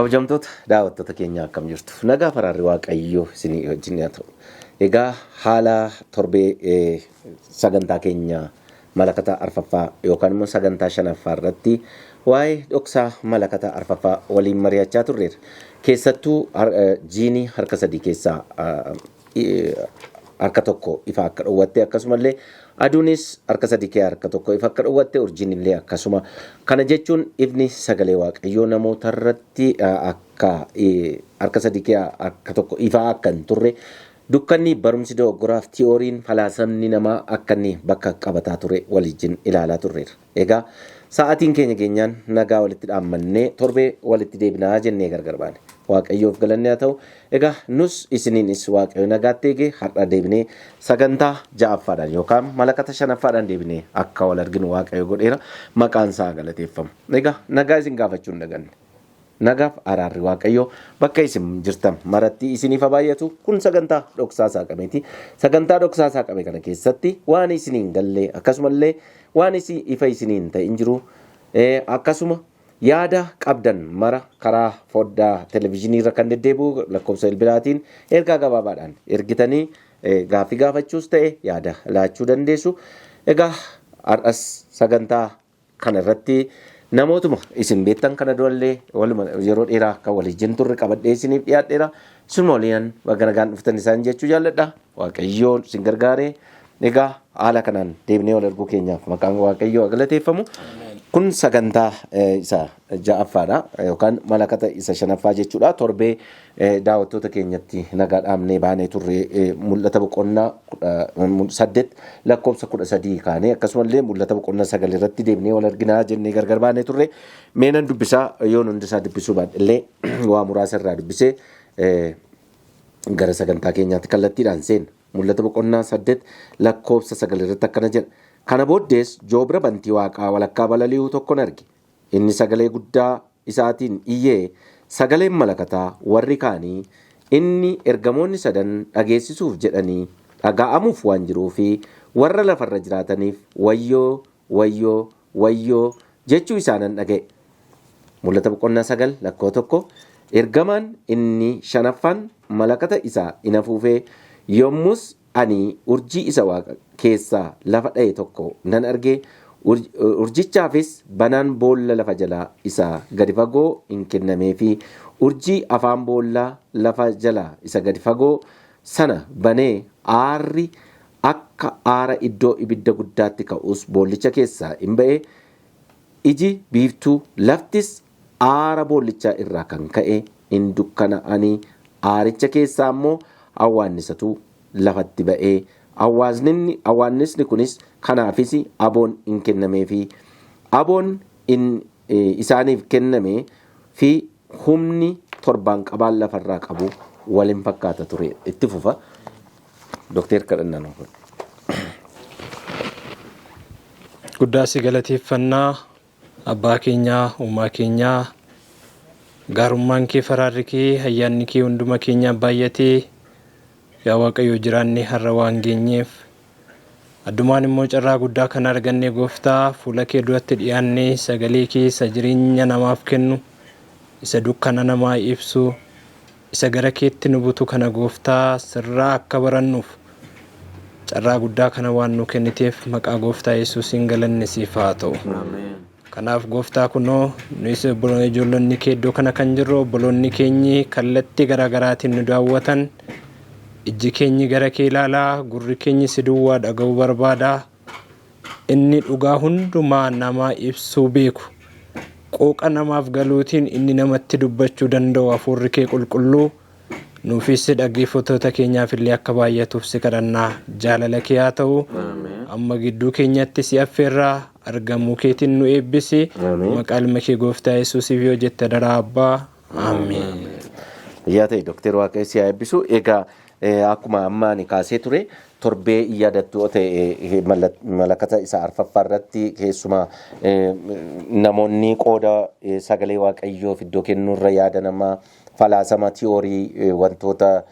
Kabajamtoota daawwattoota keenya, akkam jirtu? Nagaa faraarri Waaqayyoo isinii wajjin haa ta'u. Egaa haala torbee sagantaa keenya malakata arfaffaa yookaan immoo sagantaa shanaffaa irratti waa'ee dhoksaa malakata arfaffaa waliin mari'achaa turreerra. Keessattuu jiini harka sadii keessaa harka tokko ifa akka dhowwatte, akkasumallee aduunis harka sadii keessaa harka tokko ifa akka dhowwatte, urjiin illee akkasuma. Kana jechuun ifni sagalee Waaqayyoo namoota irratti akka harka sadii keessaa harka tokko ifaa akka hin turre, dukkanni barumsi dogoggoraaf tiyooriin falaasamni namaa akka inni bakka qabataa ture waliin ilaalaa turreerra. Egaa sa'aatiin keenya geenyaan nagaa walitti dhaammannee torbee walitti deebinaa jennee gargar baane. Waaqayyoof galanni haa ta'u. Egaa nus isiniinis Waaqayyo nagaatti eegee har'a deebinee sagantaa ja'affaadhaan yookaan malakata shanaffaadhaan deebinee akka wal arginu Waaqayyo godheera. Maqaan isaa galateeffamu. Egaa nagaa isin gaafachuu hin daganne. Nagaaf araarri Waaqayyoo bakka isin jirtan maratti isiniif haa baay'atu. Kun sagantaa dhoksaa saaqameeti. Sagantaa dhoksaa saaqame kana keessatti waan isiniin galle, akkasumallee waan isin ifa isiniin ta'in jiru, akkasuma yaada qabdan mara karaa foddaa televezyiinii irra kan deddeebi'u lakkoofsa bilbilaatiin ergaa gabaabaadhaan ergitanii gaaffii gaafachuus ta'e yaada laachuu dandeessu. Egaa har'as sagantaa kana irratti namootuma isin beektan kana durallee waluma yeroo dheeraa kan waliin turre qabadhee isiniif dhiyaadheera. Isin waliin baga nagaan dhuftan isaan jechuu jaalladha. Waaqayyoon isin gargaaree egaa haala kanaan deebinee wal arguu keenyaaf maqaan Waaqayyoo galateeffamu. Kun sagantaa isa ja'affaadha yookaan malakata isa shanaffaa jechuudha. Torbee daawwattoota keenyatti nagaa dhaamnee baanee turre Mul'ata boqonnaa 8 lakkoofsa 13 kaanee, akkasumallee Mul'ata boqonnaa 9 irratti deebinee wal arginaa jennee gargar baanee turre. Meenan dubbisaa, yoon hundisaa dubbisuu baadhillee waa muraasa irraa dubbisee gara sagantaa keenyaatti kallattiidhaan seena. Mul'ata boqonnaa 8 lakkoofsa 9 irratti akkana jedha. "Kana booddees joobira bantii waaqaa walakkaa balali'uu tokkon arge. Inni sagalee guddaa isaatiin iyyee, sagaleen malakataa warri kaanii inni ergamoonni sadan dhageessisuuf jedhanii dhaga'amuuf waan jiruu fi warra lafarra jiraataniif wayyoo, wayyoo, wayyoo jechuu isaanan dhaga'e." Mul'ata boqonnaa 9 lakkoo 1. "Ergamaan inni shanaffaan malakata isaa in afuufee, yommus ani urjii isa waaqa keessaa lafa dha'e tokko nan arge. Urjichaafis banaan boolla lafa jalaa isa gadi fagoo hin kennameefi. Urjii afaan boolla lafa jalaa isa gadi fagoo sana banee, aarri akka aara iddoo ibidda guddaatti ka'us boollicha keessaa hin ba'e. Iji biiftuu, laftis aara boollichaa irraa kan ka'e hin dukkana'anii. Aaricha keessaa immoo awwaannisatu lafatti ba'ee, awwaannisni kunis kanaafis aboon hin kennameefi. Aboon in isaaniif kenname fi humni torbaan qabaan lafarraa qabu waliin fakkaata ture." Itti fufa. Dookter, kadhannaa nuuf godhi. Guddaa si galateeffannaa, Abbaa keenyaa, Uumaa keenyaa. Gaarummaan kee, faraarri kee, ayyaanni kee hunduma keenyaaf baay'atee, yaa Waaqayyo, jiraannee har'a waan geenyeef, addumaan immoo carraa guddaa kana arganne, Gooftaa, fuula kee duratti dhiyaannee sagalee kee isa jireenya namaaf kennu, isa dukkana namaa ibsu, isa gara keetti nu butu kana, Gooftaa, sirraa akka barannuuf carraa guddaa kana waan nu kenniteef maqaa Gooftaa Yesuusiin galanni siif haa ta'u. Kanaaf Gooftaa, kunoo nuyis ijoollonni kee iddoo kana kan jirru, obboloonni keenyi kallattii garaagaraatiin nu daawwatan, ijji keenyi gara kee ilaalaa, gurri keenyi si duwwaa dhaga'uu barbaada. Inni dhugaa hundumaa namaa ibsuu beeku, qooqa namaaf galuutiin inni namatti dubbachuu danda'u, hafuurri kee qulqulluu nuufis dhaggeeffattoota keenyaaf illee akka baay'atuuf si kadhannaa. Jaalala kee haa ta'u. Amma gidduu keenyatti si affeerraa, argamuu keetiin nu eebbisi. Maqaa ilma kee Gooftaa Yesuusiif yoo jette daraa Abbaa, ameen. Yaa ta'e, Dookter, Waaqayyo si haa eebbisu. Egaa akkuma amma ani kaasee ture, torbee yaadattu ta'e, malakata isa arfaffaa irratti keessumaa namoonni qooda sagalee Waaqayyoof iddoo kennuurra yaada namaa, falaasama, tiyoorii, wantoota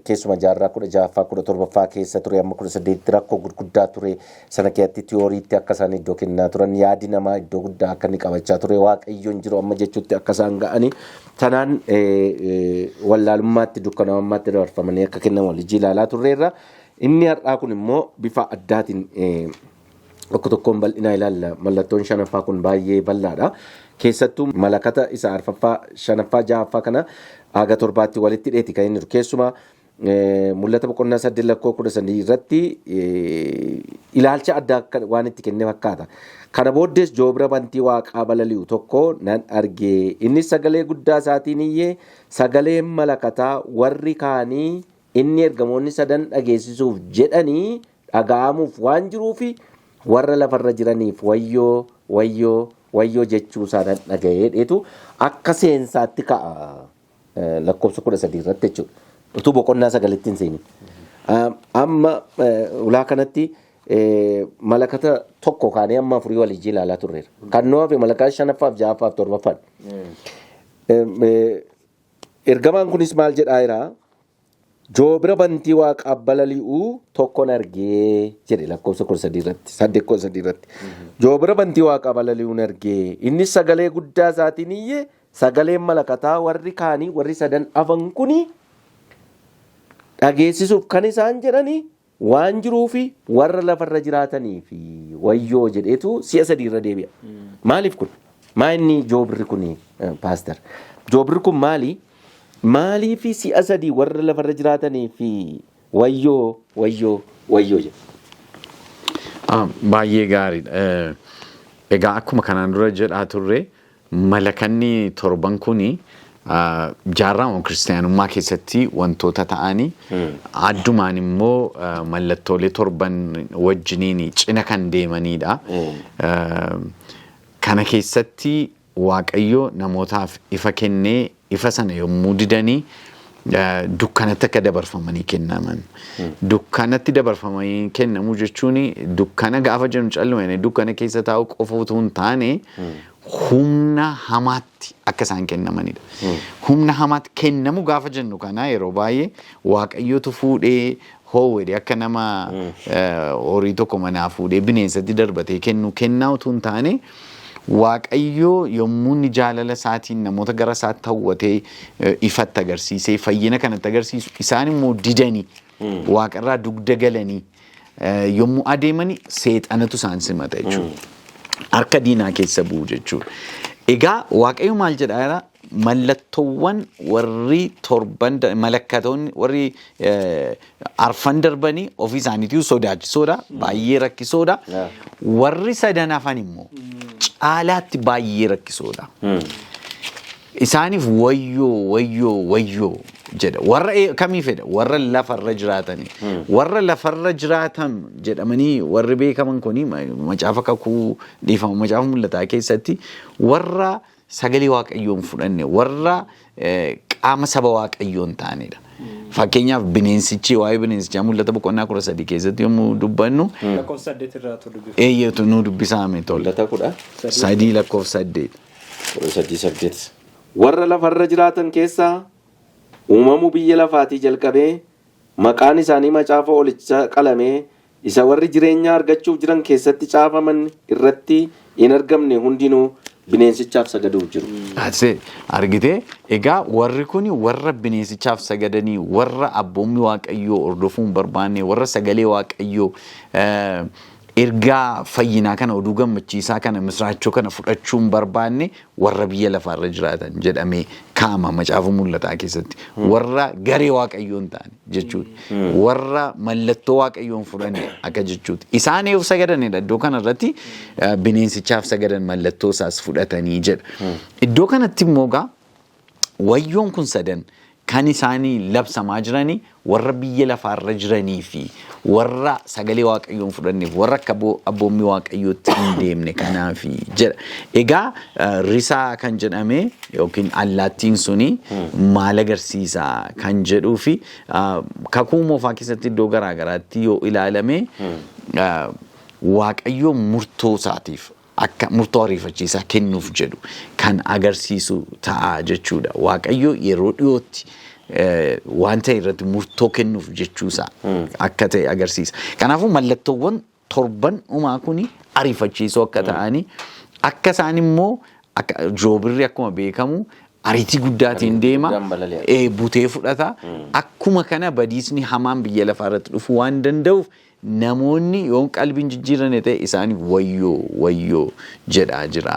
Keessuma jaarraa 16ffaa 17ffaa keessa ture amma 18tti rakkoo gurguddaa ture sana keessatti tiyooriitti akka isaan iddoo kennaa turan, yaadi namaa iddoo guddaa akka inni qabachaa ture, Waaqayyoon jiru amma jechuutti akka isaan ga'anii sanaan wallaalummaatti dukkanaa'ummaatti dabarfamanii akka kennamu waliin ilaalaa turreerra. Inni har'aa kun immoo bifa addaatiin tokko tokkoon bal'inaa ilaalla. Mallattoon shanaffaa kun baay'ee bal'aadha. Keessattuu malakata isa arfaffaa, shanaffaa, ja'affaa kana haga torbaatti walitti hidheeti kan inni jiru. Keessumaa Mul'ata boqonnaa 8 lakkoo 13 irratti ilaalcha addaa waan itti kenne fakkaata. Kana booddees joobira bantii waaqaa balali'u tokko nan arge. Innis sagalee guddaa isaatiin iyyee, sagaleen malakataa warri kaanii inni ergamoonni sadan dhageessisuuf jedhanii dhaga'amuuf waan jiruufi warra lafarra jiraniif wayyoo, wayyoo, wayyoo jechuu isaa nan dhaga'ee dheetu akka seensaatti ka'a lakkoofsa 13 irratti jechuudha. Utuu boqonnaa sagalitti hin seenin. Amma ulaa kanatti malakata tokko kaanee amma afurii walii ilaalaa turreera. Kan nu hafe malakata shanaffaaf, ja'affaaf, torbaffaadha. Ergamaan kunis maal jedhaa jiraa? Joobira bantii waaqaa balali'uu tokkon argee jedhe lakkoofsa 13 irratti, 8:13 irratti. Joobira bantii waaqaa balali'uun argee, innis sagalee guddaa isaatiin iyyee, sagaleen malakataa warri kaanii warri sadan hafan kuni dhageessisuuf kan isaan jedhanii waan jiruufi warra lafarra jiraatanii fi wayyoo jedheetu si'a sadii irra deebi'a. Maaliif kun? Maa inni joobirri kun, pastor? Joobirri kun maali? Maaliif si'a sadii warra lafarra jiraatanii fi wayyoo, wayyoo, wayyoo jedha? Baay'ee gaariidha. Egaa akkuma kanaan dura jedhaa turre, malakanni torban kuni jaarraa kiristaanummaa keessatti wantoota ta'anii addumaan immoo mallattoolee torban wajjiniin cina kan deemanidha. Kana keessatti Waaqayyo namootaaf ifa kennee, ifa sana yommuu didanii dukkanatti akka dabarfamanii kennaman. Dukkanatti dabarfamanii kennamuu jechuun, dukkana gaafa jennu calluma dukkana keessa taa'u qofa utuu hin taane, humna hamaatti akka isaan kennamanidha. Humna hamaatti kennamu gaafa jennu kana, yeroo baay'ee Waaqayyotu fuudhee hoowwedhe akka nama horii tokko manaa fuudhee bineensatti darbatee kennu kennaa utuu hin taane, Waaqayyo yommuu inni jaalala isaatiin namoota gara isaatti hawwatee ifatti agarsiisee fayyina kanatti agarsiisu, isaan immoo didanii waaqarraa dugda galanii yommuu adeemanii seexanatu isaan simata jechuudha. Harka diinaa keessa bu'u jechuudha. Egaa Waaqayyo maal jedhaa jira? Mallattoowwan warri torban, malakkatoonni warri arfan darbanii ofii isaaniitiin sodaachisoodha, baay'ee rakkisoodha. Warri sadan hafan immoo caalaatti baay'ee rakkisoodha. Isaaniif wayyoo, wayyoo, wayyoo jedha. Warra kamii fedha? Warra lafarra jiraatanii. Warra lafarra jiraatan jedhamanii warri beekaman kuni macaafa kakuu, dhiifama, macaafa Mul'ataa keessatti warra sagalee Waaqayyoon fudhanne, warra qaama saba Waaqayyoon ta'anidha. Fakkeenyaaf bineensichi, waa'ee bineensichaa Mul'ata boqonnaa 13 keessatti yommuu dubbannu Lakkoofsa 8 irraa dubbifamu. Eeyyeetu nu dubbisaame tola. Mul'ata 10 3 lakkoofsa 8. 13:8. Warra lafarra jiraatan keessaa uumamuu biyya lafaatii jalqabee maqaan isaanii macaafa olicha qalamee isa warri jireenya argachuuf jiran keessatti caafaman irratti hin argamne hundinuu bineensichaaf sagaduuf jiru. That's it. Argitee, egaa warri kun warra bineensichaaf sagadanii, warra abboommi Waaqayyoo hordofuu hin barbaanne, warra sagalee Waaqayyoo, ergaa fayyinaa kana, oduu gammachiisaa kana, misraachoo kana fudhachuu hin barbaanne, warra biyya lafaarra jiraatan jedhamee kaa'ama macaafa Mul'ataa keessatti. Warra garee Waaqayyoo hin taane jechuudha. Warra mallattoo Waaqayyoo hin fudhanne akka jechuuti. Isaan eef sagadanidha iddoo kanarratti, bineensichaaf sagadan, mallattoo isaas fudhatanii jedha. Iddoo kanatti immoo gaa wayyoon kun sadan kan isaanii labsamaa jiranii warra biyya lafaarra jiranii fi warra sagalee Waaqayyoon fudhanneef, warra akka abboommii Waaqayyootti hin deemne kanaafi jedha. Egaa risaa kan jedhame yookiin allaattiin suni maal agarsiisa kan jedhuu fi kakuu moofaa keessatti iddoo garaa garaatti yoo ilaalame, Waaqayyo murtoo isaatiif akka murtoo ariifachiisaa kennuuf jedhu kan agarsiisu ta'a jechuudha. Waaqayyo yeroo dhiyootti waan ta'e irratti murtoo kennuuf jechuusaa akka ta'e agarsiisa. Kanaafuu mallattoowwan torban dhumaa kuni ariifachiisoo akka ta'anii, akka isaan immoo akka joobirri akkuma beekamu ariitii guddaatiin deema, guddaan balali'a. Butee fudhata. Akkuma kana badiisni hamaan biyya lafaa irratti dhufuu waan danda'uuf, namoonni yoo qalbiin jijjiirane ta'e isaan wayyoo wayyoo jedhaa jira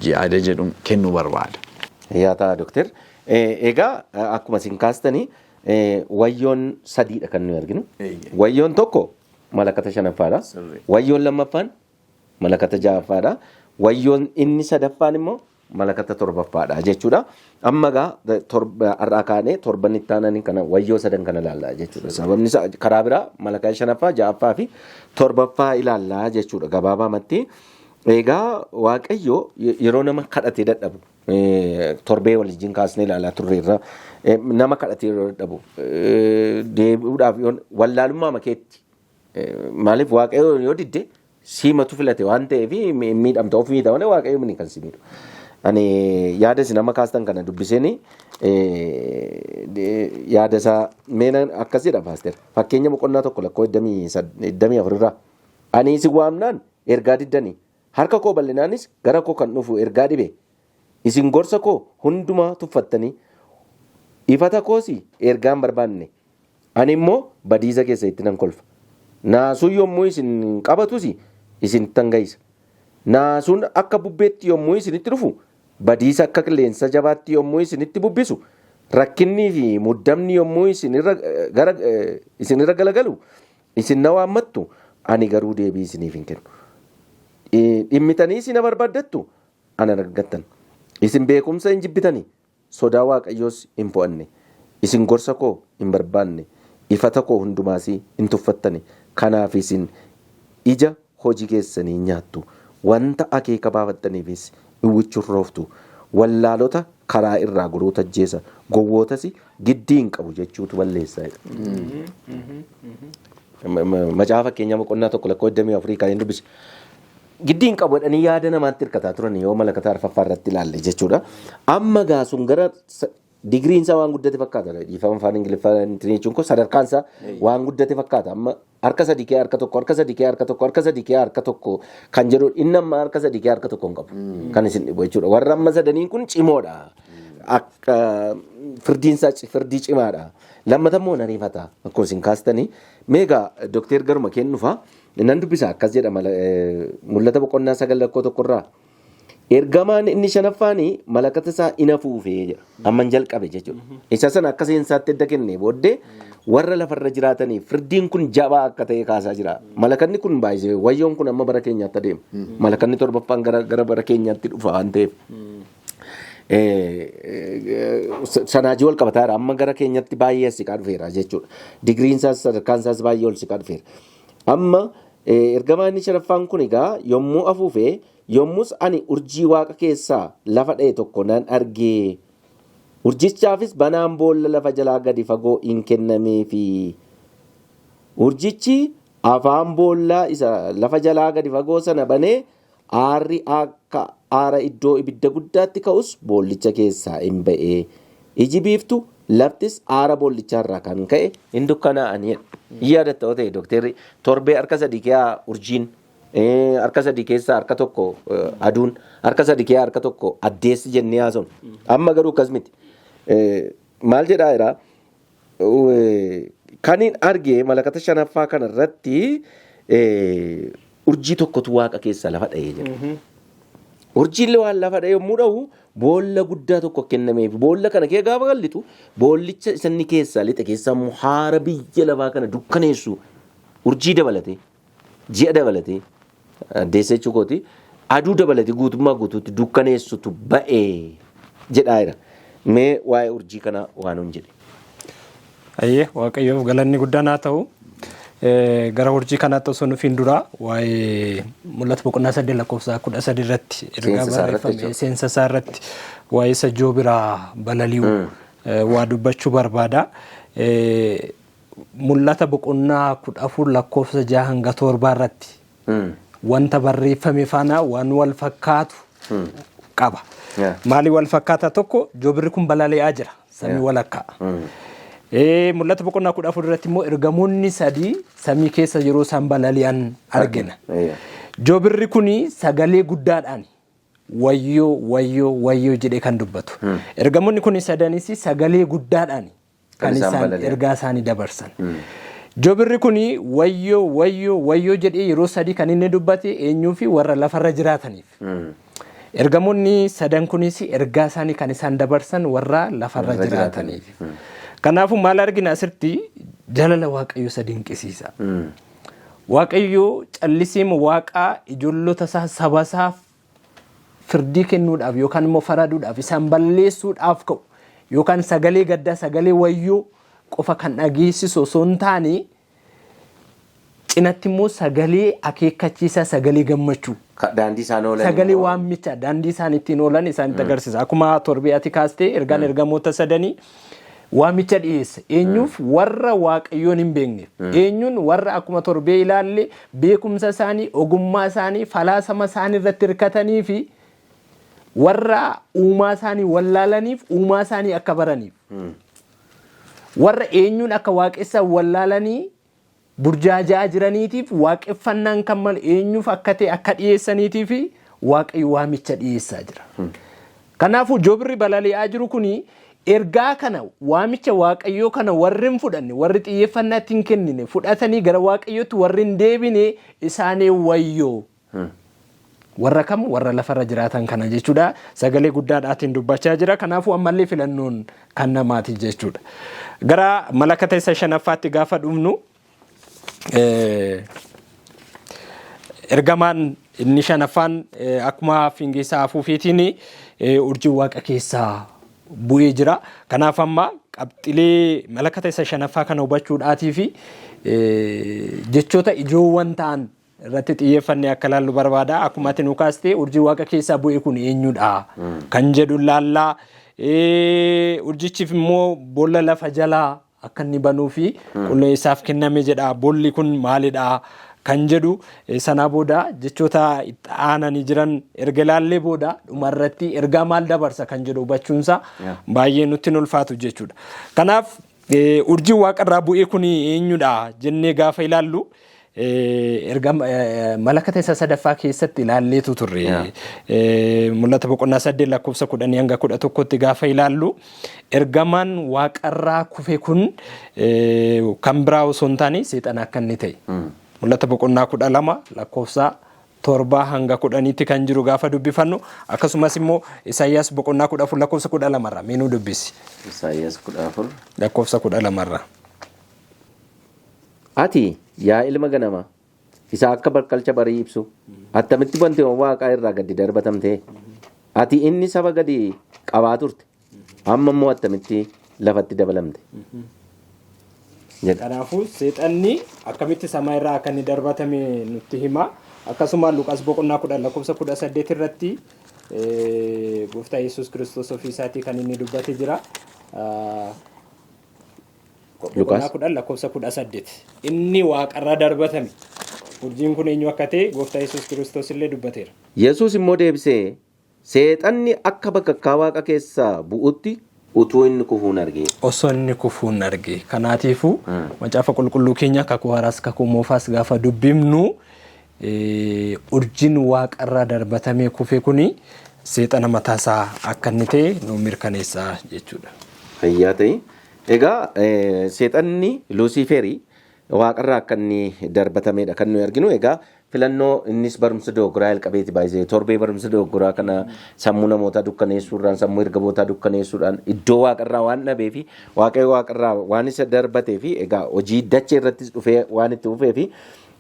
yaada jedhu kennuu barbaada. Yaa ta'a, Dooktar. Egaa akkuma isin kaastanii wayyoon sadiidha kan nuyi arginu. Wayyoon tokko malakata shanaffaadha. Wayyoon lammaffaan malakata ja'affaadha. Wayyoon inni sadaffaan immoo malakata torbaffaadha jechuudha. Amma egaa har'aa kaanee torban itti aananii kana wayyoo sadan kana ilaallaa jechuudha. Sababni isaa karaa biraa malakata shanaffaa, ja'affaa fi torbaffaa ilaallaa jechuudha gabaabaamatti. Egaa Waaqayyo yeroo nama kadhatee dadhabu, torbee waliin kaasnee ilaalaa turreerra, nama kadhatee yeroo dadhabu deebi'uudhaaf wallaalummaa makeetti, maaliif Waaqayyo yoo didde siimatu filate waan ta'eef miidhamta, of miidha malee Waaqayyo mini kan si miidhu. Ani yaada isin amma kaastan kana dubbiseen yaada isaa meena akkas jedha, paaster. Fakkeenya boqonnaa 1 lakkoo 24 irraa. "Ani isin waamnaan ergaa diddanii, harka koo bal'inaanis gara koo kan dhufu ergaa dhibe. Isin gorsa koo hundumaa tuffattanii, ifata koos ergaa hin barbaanne. Ani immoo badiisa keessa itti nan kolfa. Naasuun yommuu isin qabatus isin ga'isa. Naasuun akka bubbeetti yommuu isinitti dhufu, badiisa akka qilleensa jabaatti yommuu isinitti bubbisu, rakkinnii fi muddamni yommuu isinirra gara isinirra galagalu, isin na waammattu, ani garuu deebii isiniif hin kennu. Dhimmitanii isin na barbaaddattu, ana argattan. Isin beekumsa hin jibbitanii, sodaa Waaqayyoos hin fo'anne. Isin gorsa koo hin barbaanne, ifata koo hundumaas hin tuffattani. Kanaaf isin ija hojii keessanii nyaattu. Wanta akeeka baafattaniifis hin wichurrooftu. Wallaalota karaa irraa goruutu ajjeesa. Gowwootas giddii hin qabu jechuutu balleessaa." Macaafa Fakkeenyaa boqonnaa 1 lakkoo 24 kan hin dubbise. Giddii hin qabu jedhanii yaada namaatti hirkataa turan yoo malakata arfaffaa irratti ilaalle jechuudha. Amma gaasuun gara digriin isaa waan guddate fakkaata. Dhiifama, afaan Ingiliffaa jechuun kun sadarkaan isaa waan guddate fakkaata. Amma harka sadii kee harka tokko, harka sadii kee harka tokko, harka sadii kee harka tokko kan jedhu, inni amma harka sadii kee harka tokko hin qabu. Kan isin dhibu jechuudha. Warra amma sadaniin kun cimoodha. Akka firdiin isaa firdii cimaadha. Lammata immoo nariifata. Akkuma isin kaastanii. Meegaa Dookter, garuma kennufa. Nan dubbisa, akkas jedha Mul'ata boqonnaa 9 lakkoo 1rraa. "Ergamaan inni shanaffaanii malakata isaa in afuufee" jedha. Amman jalqabe jechuudha. Isa sana akka seensaatti edda kennee booddee warra lafarra jiraataniif firdiin kun jabaa akka ta'e kaasaa jira. Malakanni kun baay'isee wayyoon kun amma bara keenyaatti adeema. Malakanni torbaffaan gara bara keenyaatti dhufa waan ta'eef. Sanaajii wal qabataadha. Amma gara keenyatti baay'ee as siqaa dhufeera jechuudha. Digriin isaas sadarkaan isaas baay'ee ol siqaa dhufeera. Amma ergamaan inni shanaffaan kun egaa yommuu afuufee, "Yommus ani urjii waaqa keessaa lafa dha'e tokko nan argee. Urjichaafis banaan boolla lafa jalaa gadi fagoo in kennameefi. Urjichi afaan boollaa isa lafa jalaa gadi fagoo sana banee, aarri akka aara iddoo ibidda guddaatti ka'us boollicha keessaa hin ba'ee. Iji biiftu laftis aara boollichaarraa kan ka'e hin dukkanaa'anii." Yaadatta yoo ta'e, dookterri, torbee harka sadii keessaa urjiin, harka sadii keessaa harka tokko aduun, harka sadii keessaa harka tokko addeessi jennee haasofna. Amma garuu akkas miti. Maal jedhaa jira? Kan hin arge malakata shanaffaa kana irratti urjii tokkotu waaqa keessaa lafa dha'ee jira. Urjiin waan lafa dha'e yommuu dha'u, boolla guddaa tokko kennameef. Boolla kana kee gaafa gallitu, boollicha isanni keessaa lixe keessaa immoo haara biyya lafaa kana dukkaneessu, urjii dabalatee, ji'a dabalatee, addeessa jechuu kooti, aduu dabalatee guutummaa guutuutti dukkaneessutu ba'ee jedhaa jira. Mee waa'ee urjii kana waan hin jedhe. Ayyee, Waaqayyoof galanni guddaan haa ta'u. Gara urjii kanaatti osoo nufiin dura waa'ee Mul'ata boqonnaa 8 lakkoofsa 13 irratti ergaa Seensa isaa irratti barreeffame jechuudha. seensa isaa irratti waa'ee isa joobiraa balali'u waa dubbachuu barbaada. Mul'ata boqonnaa 14 lakkoofsa 6 hanga 7 irratti wanta barreeffame faana waan wal fakkaatu qaba. Maali wal fakkaata? Tokko, joobirri kun balali'aa jira. Samii walakkaa. Mul'ata boqonnaa 14 irratti immoo ergamoonni sadii samii keessa yeroo isaan balali'an argina. Joobirri kuni sagalee guddaadhaan wayyoo wayyoo wayyoo jedhee kan dubbatu. Ergamoonni kuni sadanis sagalee guddaadhaan kan isaan ergaa isaanii dabarsan. Joobirri kuni wayyoo wayyoo wayyoo jedhee yeroo sadii kan inni dubbate eenyuu fi warra lafarra jiraataniif. Ergamoonni sadan kunis ergaa isaanii kan isaan dabarsan warra lafarra jiraataniif. Kanaafuu maal argina asirratti? Jaalala Waaqayyoo isa dinqisiisa. Waaqayyo calliseema Waaqaa ijoollota isaa saba isaaf firdii kennuudhaaf yookaan immoo faraduudhaaf isaan balleessuudhaaf ka'u yookaan sagalee gaddaa sagalee wayyoo qofa kan dhageessisu osoo hin taane cinatti immoo sagalee akeekkachiisaa sagalee gammachuu Daandii isaan oolan sagalee waamichaa daandii isaan ittiin oolan isaanitti agarsiisa. Akkuma torbee ati kaastee ergaan ergamoota sadanii waamicha dhiyeessa. Eenyuuf? Warra Waaqayyoon hin beekneef. Eenyuun? Warra akkuma torbee ilaalle beekumsa isaanii, ogummaa isaanii, falaasama isaanii irratti hirkatanii fi warra uumaa isaanii wallaalaniif uumaa isaanii akka baraniif. Warra eenyuun akka waaqessan wallaalanii burjaajaa jiraniitiif waaqeffannaan kan malu eenyuuf akka ta'e akka dhiyeessaniitii fi Waaqayyo waamicha dhiyeessaa jira. Kanaafuu joobirri balali'aa jiru kuni ergaa kana waamicha Waaqayyoo kana warri hin fudhanne, warri xiyyeeffannaa itti hin kennine, fudhatanii gara Waaqayyootti warri hin deebine isaanii wayyoo. Warra kam? Warra lafarra jiraatan kana jechuudha. Sagalee guddaadhaatiin dubbachaa jira. Kanaafuu ammallee filannoon kan namaati jechuudha. Gara malakata isa shanaffaatti gaafa dhufnu, ergamaan inni shanaffaan akkuma fiingeessaa afuufeetiin urjiin waaqa keessaa bu'ee jira. Kanaaf amma qabxilee malakata isa shanaffaa kana hubachuudhaatii fi jechoota ijoowwan ta'an irratti xiyyeeffannee akka laallu barbaada. Akkuma ati nu kaaste urjii waaqa keessaa bu'e kun eenyudha kan jedhu laallaa. Urjichiif immoo boolla lafa jalaa akka inni banuu fi qulleessaaf kenname jedha. Boolli kun maalidha kan jedhu sanaa booda jechoota itti aananii jiran erga ilaallee booda dhumarratti ergaa maal dabarsa kan jedhu hubachuunsa baay'ee nutti hin ulfaatu jechuudha. Kanaaf urjiin waaqarraa bu'ee kun eenyudha jennee gaafa ilaallu, erga malakata isa sadaffaa keessatti ilaalleetu turre. Mul'ata boqonnaa 8 lakkoofsa 10 hanga 11tti gaafa ilaallu, ergamaan waaqarraa kufe kun kan biraa osoo hin taane seexana akka inni ta'e. Mul'ata boqonnaa 12 lakkoofsa 7 hanga 10tti kan jiru gaafa dubbifannu, akkasumas immoo Isaayyaas boqonnaa 14 lakkoofsa 12rraa mee nuu dubbisi. Isaayyaas 14. Lakkoofsa 12rraa. Ati yaa ilma ganamaa isa akka bakkalcha barii ibsu, attamitti bantiiwwan waaqaa irraa gadi darbatamte? Ati inni saba gadi qabaa turte, amma immoo attamitti lafatti dabalamte? Jedha. Kanaafuu seexanni akkamitti samaa irraa akka inni darbatame nutti hima. Akkasuma Luqaas boqonnaa 10 lakkoofsa 18 irratti gooftaa Yesuus Kiristoos ofii isaatii kan inni dubbate jira. Boqonnaa Luqaas 10 lakkoofsa 18. Inni waaqarraa darbatame. Urjiin kun eenyu akka ta'e gooftaa Yesuus Kiristoos illee dubbateera. Yesuus immoo deebisee, seexanni akka bakakkaa waaqa keessaa bu'utti utuu inni kufuun arge. Osoo inni kufuun arge. Kanaatiifuu macaafa qulqulluu keenya kakuu haaraas kakuu moofaas gaafa dubbifnu, urjiin waaqarraa darbatamee kufe kuni seexana mataasaa akka inni ta'e nu mirkaneessa jechuudha. Fayyaa ta'e. Egaa seexanni Luusiiferii waaqarraa akka inni darbatamedha kan nuyi arginu. Egaa filannoo innis barumsa dogoggoraa jalqabeeti baay'isee torbee barumsa dogoggoraa kana sammuu namootaa dukkaneessuudhaan, sammuu ergamootaa dukkaneessuudhaan, iddoo waaqarraa waan dhabee fi Waaqayyo waaqarraa waan isa darbatee fi egaa hojii dachee irrattis dhufee waan itti fufee fi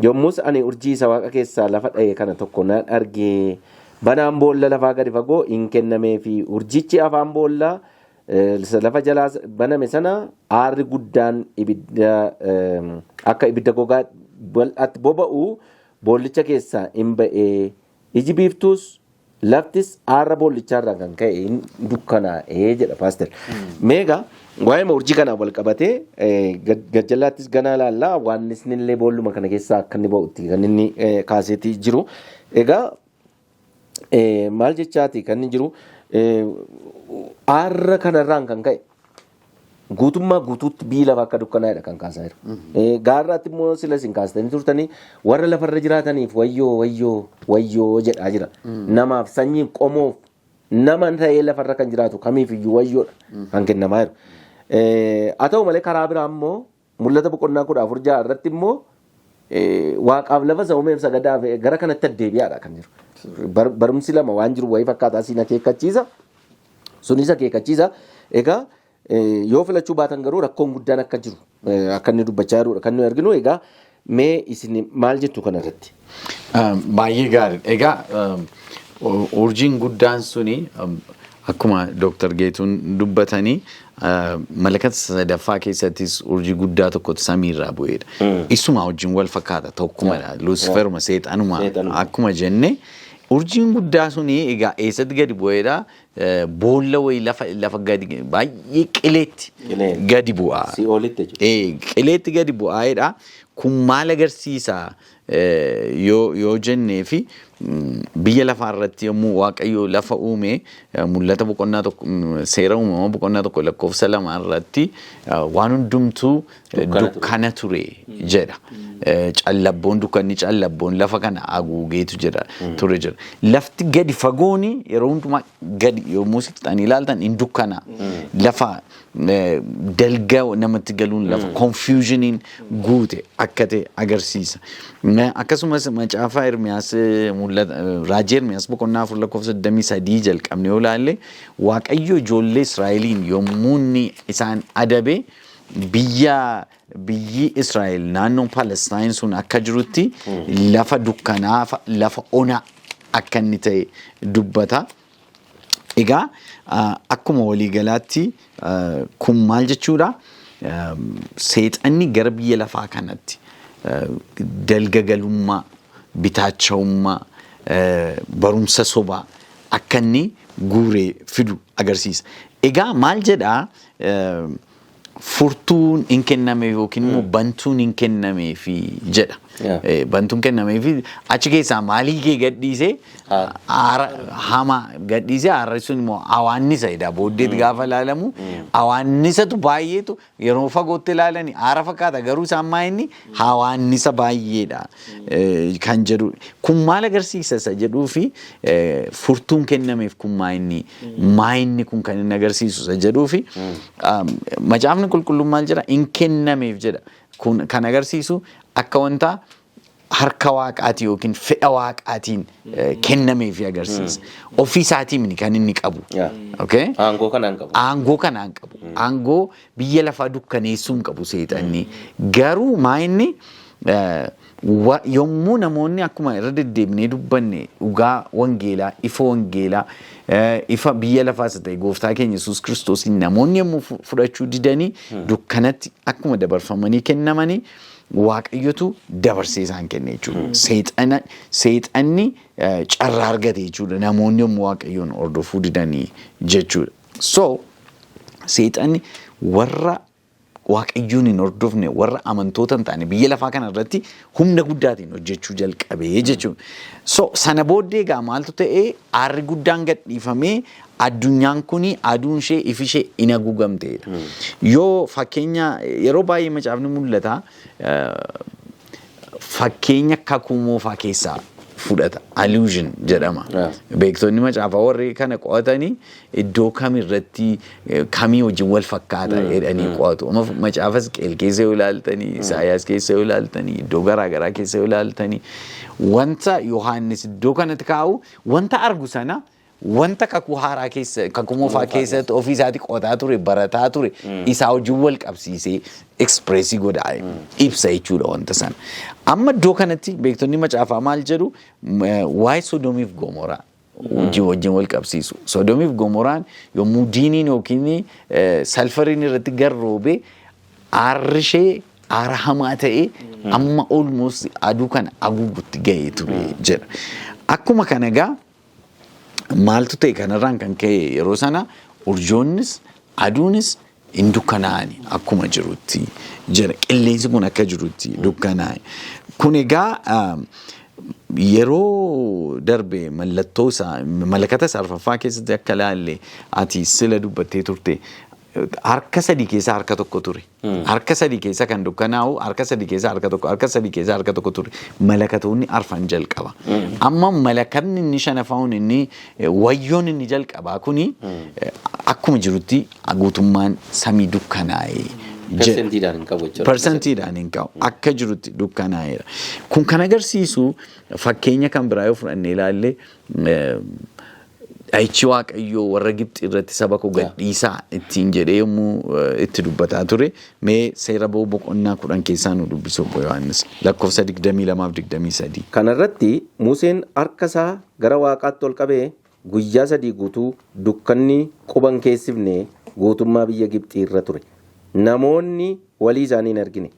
yommus ani urjii isa waaqa keessaa lafa dha'e kana tokko nan arge. Banaan boolla lafaa gadi fagoo hin kennamee fi urjichi afaan boolla lafa jalaa baname sana aarri guddaan ibidda akka ibidda gogaa bal'aatti boba'u boollicha keessaa hin ba'e. Iji biiftuus laftis aarra boollichaarraa kan ka'e hin dukkanaa'ee jedha, paaster. Meegaa waa'ee urjii kanaan wal qabatee gajjallaattis ganaa laallaa, waan illee boolluma kana keessaa akka inni ba'utti kan inni kaaseetii jiru. Egaa maal jechaati kan inni jiru? Aarra kanarraan kan ka'e Guutummaa guutuutti biyyi lafaa akka dukkanaa'edha kan kaasaa jiru. Gaarraatti immoo sila isin kaastanii turtanii warra lafarra jiraataniif wayyoo, wayyoo, wayyoo jedhaa jira. Namaaf, sanyiif, qomoof, nama ta'ee lafarra kan jiraatu kamiif iyyuu wayyoodha kan kennamaa jiru. Haa ta'u malee, karaa biraa immoo Mul'ata boqonnaa 14:6 irratti immoo waaqaaf lafa isa uumeef sagadaaf gara kanatti addeebi'aadha kan jiru. Barumsi lama waan jiru wayii fakkaataa siin akeekkachiisa. Sunis akeekkachiisa. Egaa yoo filachuu baatan garuu rakkoon guddaan akka jiru akka inni dubbachaa jirudha kan nuyi arginu. Egaa mee isin maal jettu kana irratti? Baay'ee gaariidha. Egaa urjiin guddaan suni akkuma Dooktar Geetuun dubbatanii malakata sadaffaa keessattis urjii guddaa tokkotu samiirraa bu'eedha. Isuma wajjin wal fakkaata, tokkumadha. Luusiferuma, seexanuma. Seexanuma. Akkuma jenne, urjiin guddaa suni egaa eessatti gadi bu'eedha? Boolla wayii lafa gadi baay'ee qileetti Qilee. gadi bu'a. Si'oolitti jechuudha. Qileetti gadi bu'aa'edha. Kun maal agarsiisa yoo jennee fi biyya lafaa irratti yommuu Waaqayyo lafa uume, Mul'ata boqonnaa 1, Seera Uumamaa boqonnaa 1 lakkoofsa 2 irratti waan hundumtuu dukkana ture. Dukkana ture jedha. Callabboon, dukkanni callabboon lafa kana haguugeetu jedha ture jedha. Lafti gadi fagooni yeroo hundumaa gadi yommuu siqxanii ilaaltan hin dukkana. Lafa dalga namatti galuun, lafa confusioniin guute akka ta'e agarsiisa. Akkasumas macaafa Ermiyaas, mul'ata raajii Ermiyaas boqonnaa 4 lakkoofsa 23 jalqabne yoo ilaalle, Waaqayyo ijoollee Israa'eliin yommuu inni isaan adabe, biyyi Israa'el naannoon Palestine sun akka jirutti lafa dukkanaa, lafa onaa akka inni ta'e dubbata. Egaa akkuma waliigalaatti kun maal jechuudha? Seexanni gara biyya lafaa kanatti dalgagalummaa, bitaacha'ummaa, barumsa sobaa akka inni guuree fidu agarsiisa. Egaa maal jedhaa? Furtuun hin kenname yookiin immoo bantuun hin kennameefi jedha. Bantuun kennameefi achi keessaa maalii kee gadhiisee, aara hamaa gadhiisee, aarri sun immoo awaannisa jedha. Booddeetti gaafa ilaalamu awaannisatu baay'eetu, yeroo fagootti ilaalani aara fakkaata, garuu isaan maa inni hawaannisa baay'eedha kan jedhu. Kun maal agarsiisa isa jedhuu fi furtuun kennameef kun maa inni kun kan inni agarsiisu isa jedhuu fi Macaafni Qulqulluun maal jedha? Hin kennameef jedha. Kun kan agarsiisu akka wanta harka waaqaatii yookiin fedha waaqaatiin kennameefi agarsiisa. Ofii isaatiin kan inni qabu. Okay? Aangoo kanaan qabu. Aangoo kanaan qabu. Aangoo biyya lafaa dukkaneessuu hin qabu seexanni. Garuu maa inni yommuu namoonni, akkuma irra deddeebinee dubbanne, dhugaa wangeelaa, ifa wangeelaa, ifa biyya lafaas ta'e gooftaa keenya Yesuus Kiristoosiin namoonni yommuu fudhachuu didanii dukkanatti akkuma dabarfamanii kennamanii, Waaqayyotu dabarsee isaan kenne jechuudha. Seexanni carraa argate jechuudha namoonni yommuu Waaqayyoon hordofuu didanii jechuudha. So seexanni warra Waaqayyoon hin hordofne, warra amantoota hin taane, biyya lafaa kana irratti humna guddaatiin hojjechuu jalqabee jechuudha. So sana booddee egaa maaltu ta'ee? Aarri guddaan gadhiifamee addunyaan kuni aduun ishee ifi ishee hin haguugamteedha. Yoo fakkeenya yeroo baay'ee Macaafni Mul'ata fakkeenya Kakuu Moofaa keessaa fudhata. Allusion jedhama. Beektonni macaafaa warri kana qo'atanii iddoo kam irratti kamii wajjin wal fakkaata jedhanii qo'atu. Amma macaafa Hisqeel keessa yoo ilaaltanii, Isaayaas keessa yoo ilaaltanii, iddoo garaa garaa keessa yoo ilaaltanii, wanta Yohaannis iddoo kanatti kaa'u, wanta argu sana, wanta Kakuu Haaraa keessa, Kakuu Moofaa keessatti ofii isaatii qo'ataa ture, barataa ture, isaa wajjin wal qabsiisee express godha, ibsa jechuudha wanta sana. Amma iddoo kanatti beektonni macaafaa maal jedhu? Waa'ee Sodoomiif Gomoraa wajjin wal qabsiisu. Sodoomiif Gomoraan yommuu diiniin yookiin salfariin irratti garroobee aarri ishee aara hamaa ta'ee amma almost aduu kana haguugutti ga'ee ture jedha. Akkuma kana egaa maaltu ta'e? Kanarraan kan ka'e yeroo sana urjoonnis aduunis hin dukkanaa'ani akkuma jirutti jedha. Qilleensi kun akka jirutti dukkanaa'e. Kun egaa yeroo darbe mallattoo isaa malakata isaa arfaffaa keessatti akka ilaalle, ati sila dubbattee turte. Harka sadii keessaa harka tokko ture. Harka sadii keessa kan dukkanaa'u, harka sadii keessa harka tokko, harka sadii keessa harka tokko ture. Malakatoonni arfan jalqaba. Amma malakanni inni shanaffaan, inni wayyoon inni jalqabaa kuni akkuma jirutti guutummaan samii dukkanaa'ee jedha. Persentiidhaan hin qabu jechuudha. Persentiidhaan hin qabu. Akka jirutti dukkanaa'eera. Kun kan agarsiisu, fakkeenya kan biraa yoo fudhannee ilaalle, dha'ichi Waaqayyoo warra Gibxi irratti saba koo gadhiisaa ittiin jedhee yommuu itti dubbataa ture, mee Seera Ba'uu boqonnaa 10 keessaa nu dubbisu, obbo Yohaannis, lakkoofsa 22 fi 23. Kanarratti Museen harka isaa gara Waaqaatti ol qabee, guyyaa 3 guutuu dukkanni quban keessifne guutummaa biyya Gibxii irra ture. Namoonni walii isaanii hin argine.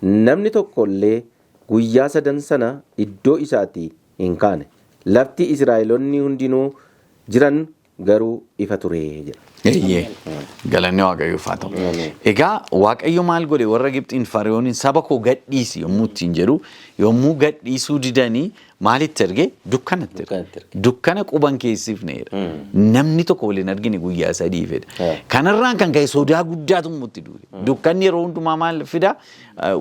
Namni tokko illee guyyaa sadan sana iddoo isaatii hin kaane. Lafti Israa'eloonni hundinuu jiran garuu ifa ture jedha. Eeyyee. Galanni Waaqayyoof haa ta'u. Egaa Waaqayyo maal godhe? Warra Gibxiin, Fariyooniin, saba koo gadhiisi yommuu ittiin jedhu, yommuu gadhiisuu didanii maalitti erge? Dukkanatti erge. Dukkanatti erge. Dukkana quban keessifneedha. Namni tokko waliin argine guyyaa 3 fedha. Kanarraan kan ka'e sodaa guddaatu immoo itti duule. Dukkanni yeroo hundumaa maal fida?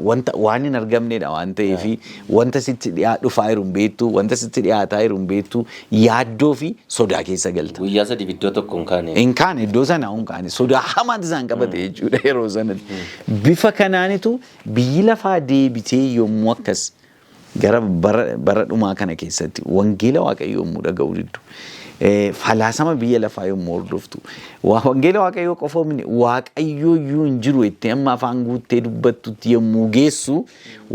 Wanta waan hin argamnedha waan ta'eef, wanta sitti dhiyaa dhufaa jiru hin beektu, wanta sitti dhiyaataa jiru hin beektu, yaaddoo fi sodaa keessa galta. Guyyaa 3 iddoo tokko hin kaane. Hin kaane, iddoo sana hin kaane, sodaa hamaatu isaan qabate jechuudha yeroo sanatti. Bifa kanaanitu biyyi lafaa deebitee yommuu akkas gara bara dhumaa kana keessatti wangeela Waaqayyoo yommuu dhaga'uu diddu, falaasama biyya lafaa yommuu hordoftu, wangeela Waaqayyoo qofa miti, Waaqayyoo iyyuu hin jiru itti amma afaan guuttee dubbattutti yommuu geessu,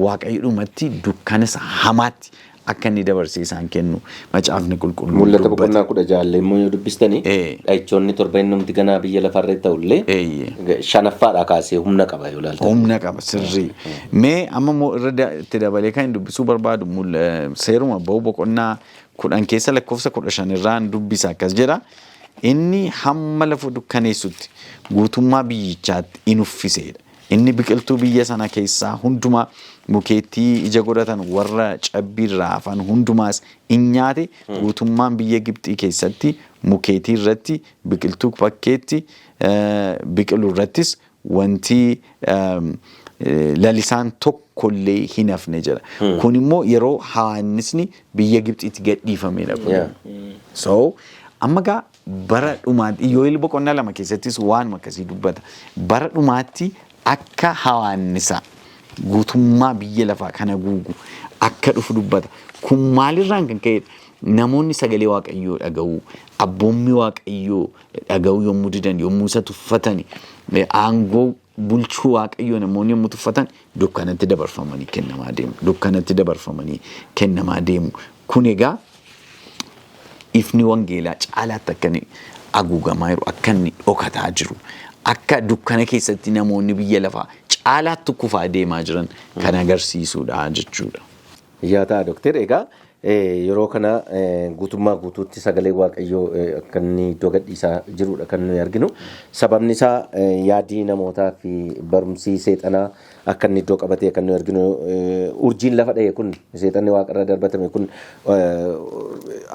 Waaqayyo dhumatti dukkana isa hamaatti akka inni dabarsee isaan kennu Macaafni Qulqulluun Mul'ata dubbata. boqonnaa 16 illee immoo yoo dubbistanii, dha'ichoonni torba innumti ganaa biyya lafarra ta'ullee shanaffaadhaa kaasee humna qaba yoo ilaaltan. Humna qaba, sirrii. Mee amma immoo irra itti dabalee kan dubbisuu barbaadu Seeruma Ba'uu boqonnaa 10 keessa lakkoofsa 15 irraan dubbisa, akkas jedha. Inni hamma lafa dukkaneessutti guutummaa biyyichaatti in uffiseedha. Inni biqiltuu biyya sana keessaa hundumaa, mukeettii ija godhatan warra cabbii irraa hafan hundumaas in nyaate. Guutummaan biyya Gibxii keessatti mukeetii irratti, biqiltuu bakkeetti biqilu irrattis wanti lalisaan tokkollee hin hafne jedha. Kun immoo yeroo hawaannisni biyya Gibxiitti gadhiifamedha kun. So amma gaa bara dhumaatti, Iyyoo'el boqonnaa 2 keessattis waanuma akkasii dubbata. Bara dhumaatti akka hawaannisa guutummaa biyya lafaa kana guugu akka dhufu dubbata. Kun maalirraan kan ka'edha? Namoonni sagalee Waaqayyoo dhaga'uu, abboommii Waaqayyoo dhaga'uu yommuu didan, yommuu isa tuffatan, aangoo bulchuu Waaqayyoo namoonni yommuu tuffatan, dukkanatti dabarfamanii kennamaa deemu. Dukkanatti dabarfamanii kennamaa deemu. Kun egaa ifni wangeelaa caalaatti akka inni haguugamaa jiru, akka inni dhokataa jiru, akka dukkana keessatti namoonni biyya lafaa caalaatti kufaa deemaa jiran kan agarsiisudha jechuudha. Yaa ta'a, Dookter, egaa yeroo kana guutummaa guutuutti sagalee Waaqayyoo akka inni iddoo gadhiisaa jirudha kan nuyi arginu. Sababni isaa yaadii namootaa fi barumsi seexanaa akka inni iddoo qabatee kan nuyi arginu. Urjiin lafa dha'e kun, seexanni waaqarra darbatame kun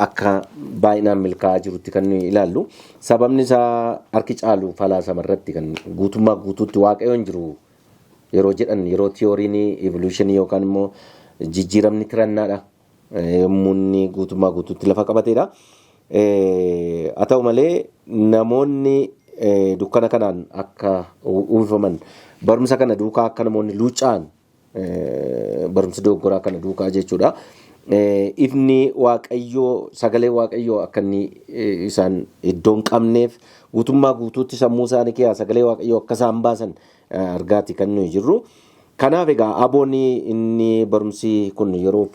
akka baay'inaan milkaa'aa jirutti kan nuyi ilaallu. Sababni isaa harki caalu falaasama irratti kan guutummaa guutuutti Waaqayyoon hin jiru yeroo jedhan, yeroo tiyooriin evolutionii yookaan immoo jijjiiramni tirannaadha yommuu inni guutummaa guutuutti lafa qabateedha. Haa ta'u malee, namoonni dukkana kanaan akka uwwifaman, barumsa kana duukaa akka namoonni luucca'an, barumsa dogoggoraa kana duukaa jechuudha. Ifni Waaqayyoo, sagalee Waaqayyoo akka inni isaan iddoo hin qabneef, guutummaa guutuutti sammuu isaanii keessaa sagalee Waaqayyoo akka isaan baasan argaati kan nuyi jirru. Kanaaf egaa aboon inni barumsi kun yeroo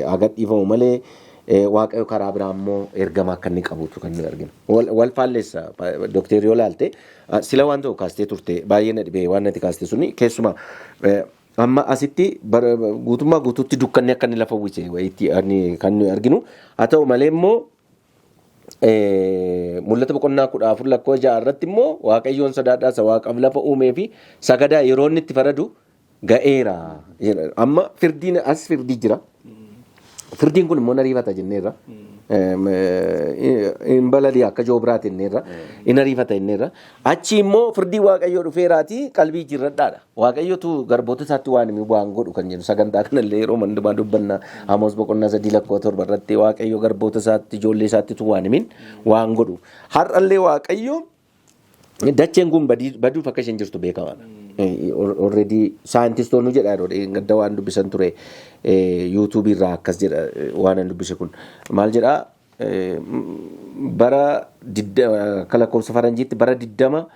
haa gadhiifamu malee, Waaqayyo karaa biraa immoo ergama akka inni qabutu kan nuyi arginu. Wal faalleessa, Dookter, yoo ilaalte sila waan tokko kaastee turte, baay'ee na dhibee waan nati kaaste suni. Keessumaa amma asitti guutummaa guutuutti dukkanni akka inni lafa uwwise wayiitti kan nuyi arginu. Haa ta'u malee immoo Mul'ata boqonnaa 14 lakkoofsa 6 irratti immoo Waaqayyoon sodaadhaa, isa waaqaaf lafa uumee fi sagadaa, yeroo inni itti faradu ga'eera. Amma firdiin as firdii jira. Firdiin kun immoo ariifata jenneerra. Hin balalii akka joobiraati jenneerra. Hin ariifata jenneerra. Achi immoo firdii Waaqayyoo dhufeeraati qalbii jijjiirradhaadha. Waaqayyotu garboota isaatti waan himi waan godhu kan jedhu sagantaa kanallee yeroo hundumaa dubbanna. Amoos boqonnaa 3 lakkoofsa 7 irratti Waaqayyo garboota isaatti, ijoollee isaattitu waan himin waan godhu. Har'allee Waaqayyo dacheen kun baduuf akka isheen jirtu beekamaadha. Already saayintistoonni jedha, yeroo gadda waan dubbisan ture yuutuubii irraa akkas jedha waan an dubbise kun maal jedha? Bara akka lakkoofsa faranjiitti bara 2029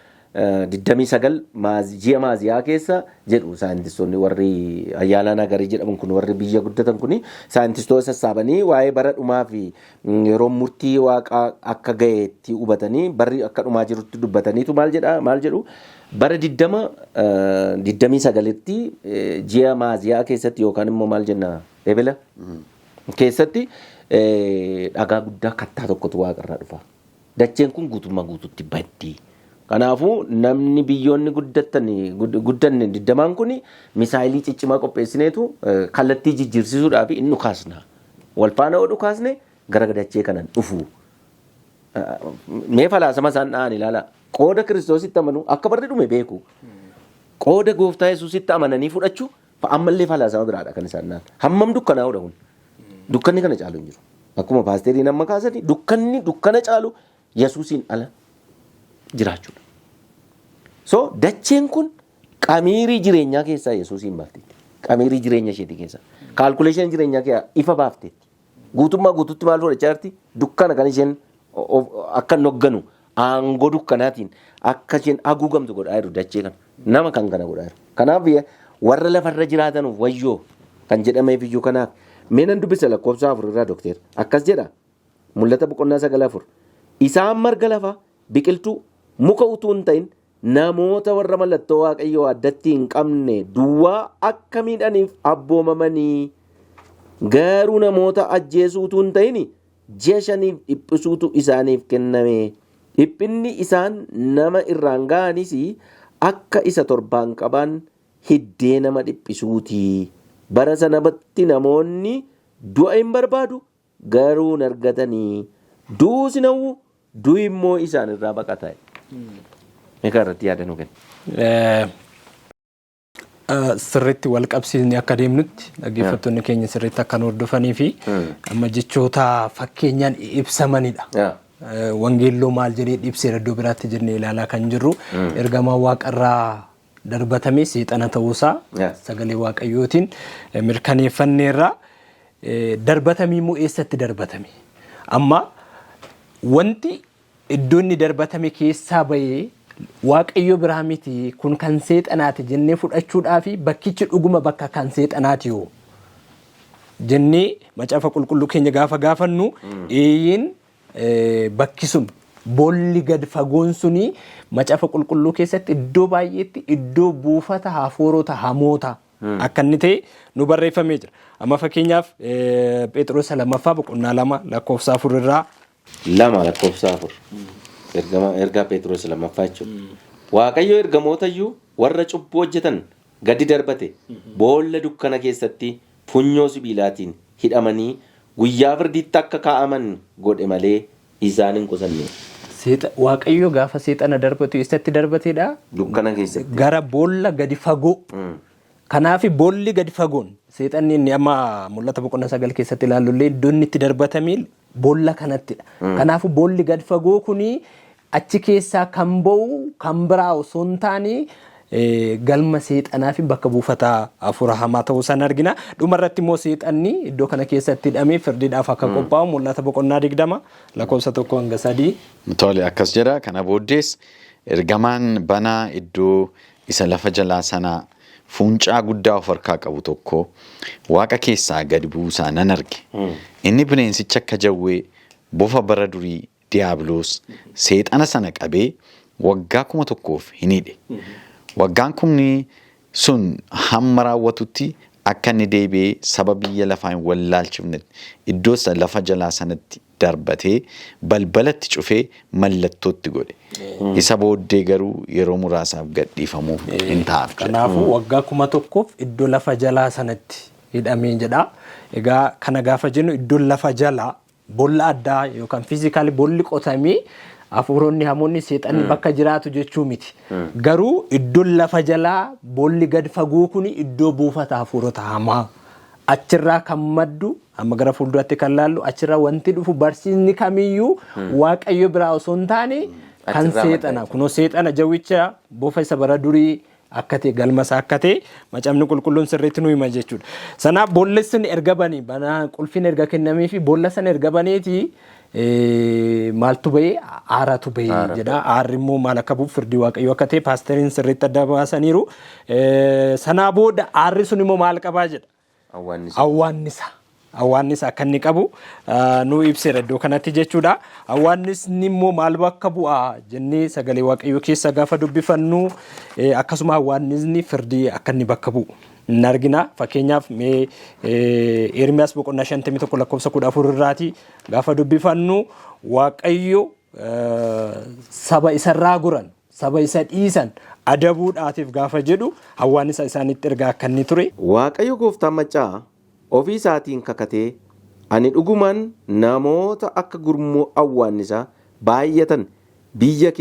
ji'a Maaziyaa keessa jedhu, saayintistoonni warri Ayyaalaa Nagarii jedhaman kun, warri biyya guddatan kun, saayintistoota sassaabanii waa'ee bara dhumaa fi yeroo murtii waaqaa akka ga'eetti hubatanii barri akka dhumaa jirutti dubbataniitu maal jedha, maal jedhu, bara 2029tti ji'a Maaziyaa keessatti yookaan immoo maal jenna, Ebela keessatti dhagaa guddaa kattaa tokkotu waaqarraa dhufa. Dacheen kun guutummaa guututti baddi. Kanaafuu namni biyyoonni guddanne 20n kun misaayilii ciccimaa qopheessineetu kallattii jijjiirsisuudhaaf inni dhukaasna. Wal faana yoo dhukaasne gara dachee kanan dhufu. Mee falaasama isaan dha'an ilaala. Qooda Kiristoositti amanu, akka barri dhume beeku. Qooda gooftaa Yesuusitti amananii fudhachuu ammallee falaasama biraadha kan isaan dha'an. Hammam dukkanaa'uudha kun? Dukkanni kana caalu hin jiru. Akkuma paasteriin amma kaasanii, dukkanni dukkana caalu Yesuusiin ala jiraachuudha. So dacheen kun qamiirii jireenyaa keessaa Yesuusiin baafteetti. Qamiirii jireenya isheetii keessaa. Calculation jireenyaa keessaa ifa baafteetti. Guutummaa guututti maal fudhachaa jirti? Dukkana kan isheen akka hin hogganu aangoo dukkanaatiin akka isheen haguugamtu godhaa jiru dachee kana. Nama kan kana godhaa jiru. Kanaaf warra lafarra jiraatanuuf wayyoo kan jedhameef iyyuu kanaaf. Mee nan dubbisa lakkoofsa 4 irraa, dokteer. Akkas jedha. Mul'ata boqonnaa 9:4. Isaan marga lafaa, biqiltuu, muka utuu hin ta'in namoota warra mallattoo Waaqayyoo addatti hin qabne duwwaa akka miidhaniif abboomamanii, garuu namoota ajjeesuu utuu hin ta'in ji'a 5f dhiphisuutu isaaniif kenname. Dhiphinni isaan nama irraan ga'anis akka isa torbaan qaban hiddee nama dhiphisuuti. Bara sanatti namoonni du'a hin barbaadu, garuu hin argatanii. Du'uus hin hawwu, du'i immoo isaan irraa baqata. Meeqa irratti yaada nu kenna? Sirriitti wal qabsiisni akka deemnutti, dhaggeeffattoonni keenya sirriitti akka nu hordofanii fi amma jechoota fakkeenyaan ibsamanidha. Wangeelloo maal jedhee ibseera iddoo biraatti jennee ilaalaa kan jirru, ergamaa waaqarraa darbatame seexana ta'uusaa sagalee Waaqayyootiin mirkaneeffanneerra. Darbatamii immoo eessatti darbatame? Amma wanti iddoo inni darbatame keessaa bahee Waaqayyo biraa miti, kun kan seexanaati jennee fudhachuudhaafi bakkichi dhuguma bakka kan seexanaati yoo jennee macaafa qulqulluu keenya gaafa gaafannu, eeyyiin, bakki sun, boolli gad fagoon suni macaafa qulqulluu keessatti iddoo baay'eetti iddoo buufata hafuurota hamoota akka inni ta'e nu barreeffamee jira. Amma fakkeenyaaf Phexros lammaffaa boqonnaa 2 lakkoofsa 4 irraa. 2 lakkoofsa 4. Ergaa Phexros lammaffaa jechuudha. Waaqayyo ergamoota iyyuu warra cubbuu hojjetan gadi darbate, boolla dukkana keessatti funyoo sibiilaatiin hidhamanii guyyaa firdiitti akka kaa'aman godhe malee isaan hin qusanne. Waaqayyo gaafa seexana darbatu eessatti darbateedha? Dukkana keessatti. Gara boolla gadi fagoo. Kanaaf boolli gadi fagoon seexanni inni amma Mul'ata boqonnaa 9 keessatti ilaallu illee iddoo inni itti darbatame boolla kanattidha. Kanaafuu boolli gadi fagoo kuni achi keessaa kan ba'u kan biraa osoo hin taane galma seexanaa fi bakka buufataa hafuura hamaa ta'uu san argina. Dhumarratti immoo seexanni iddoo kana keessatti hidhamee firdiidhaaf akka qophaa'u Mul'ata boqonnaa 20 lakkoofsa 1 hanga 3. Tole, akkas jedha. Kana booddees ergamaan banaa iddoo isa lafa jalaa sanaa fuuncaa guddaa of harkaa qabu tokko waaqa keessaa gadi buusaa nan arge. Inni bineensicha akka jawwee, bofa bara durii, Diiyaabiloos, seexana sana qabee waggaa 1000f hin hidhe. Waggaan kumni sun hamma raawwatutti akka inni deebi'ee saba biyya lafaa hin wallaalchifnetti iddoo isa lafa jalaa sanatti darbatee balbalatti cufee mallattootti godhe. Isa booddee garuu yeroo muraasaaf gadhiifamuuf hin ta'aaf jedhe. Kanaafuu waggaa 1000f iddoo lafa jalaa sanatti hidhamee jedha. Egaa kana gaafa jennu iddoon lafa jalaa boolla addaa yookaan physically boolli qotamee hafuuronni hamoonni seexanni bakka jiraatu jechuu miti. Garuu iddoon lafa jalaa boolli gad fagoo kun iddoo buufata hafuurota hamaa. Achirraa kan maddu amma gara fuulduraatti kan laallu achirraa wanti dhufu barsiisni kamiyyuu Waaqayyo biraa osoo hin taane kan Achirraa madda. Seexana. Kunoo seexana jawwicha bofa isa bara durii akka ta'e, galma isaa akka ta'e Macaafni Qulqulluun sirriitti nu hima jechuudha. Sanaaf boolli sun erga banii, banaa qulfiin erga kennamee fi boolla sana erga baneeti maaltu bahee? Aaratu bahee jedha. Aarri immoo maal akka bu'u, firdii Waaqayyoo akka ta'e paasteriin sirriitti adda baasaniiru. Sanaa booda aarri sun immoo maal qabaa jedha? Awwaannisa. Awwaannisa. Awwaannisa akka inni qabu nu ibseera iddoo kanatti jechuudha. Awwaannisni immoo maal bakka bu'aa jennee sagalee Waaqayyoo keessa gaafa dubbifannu, akkasuma awwaannisni firdii akka inni bakka bu'u hin argina. Fakkeenyaaf mee Ermiyaas boqonnaa 51 lakkoofsa 14 irraati gaafa dubbifannu, Waaqayyo saba isarraa goran, saba isa dhiisan adabuudhaatiif gaafa jedhu awwaannisa isaanitti ergaa akka inni ture. Waaqayyo gooftaan maccaa ofii isaatiin kakatee, ani dhugumaan namoota akka gurmuu awwaannisaa baay'atan biyya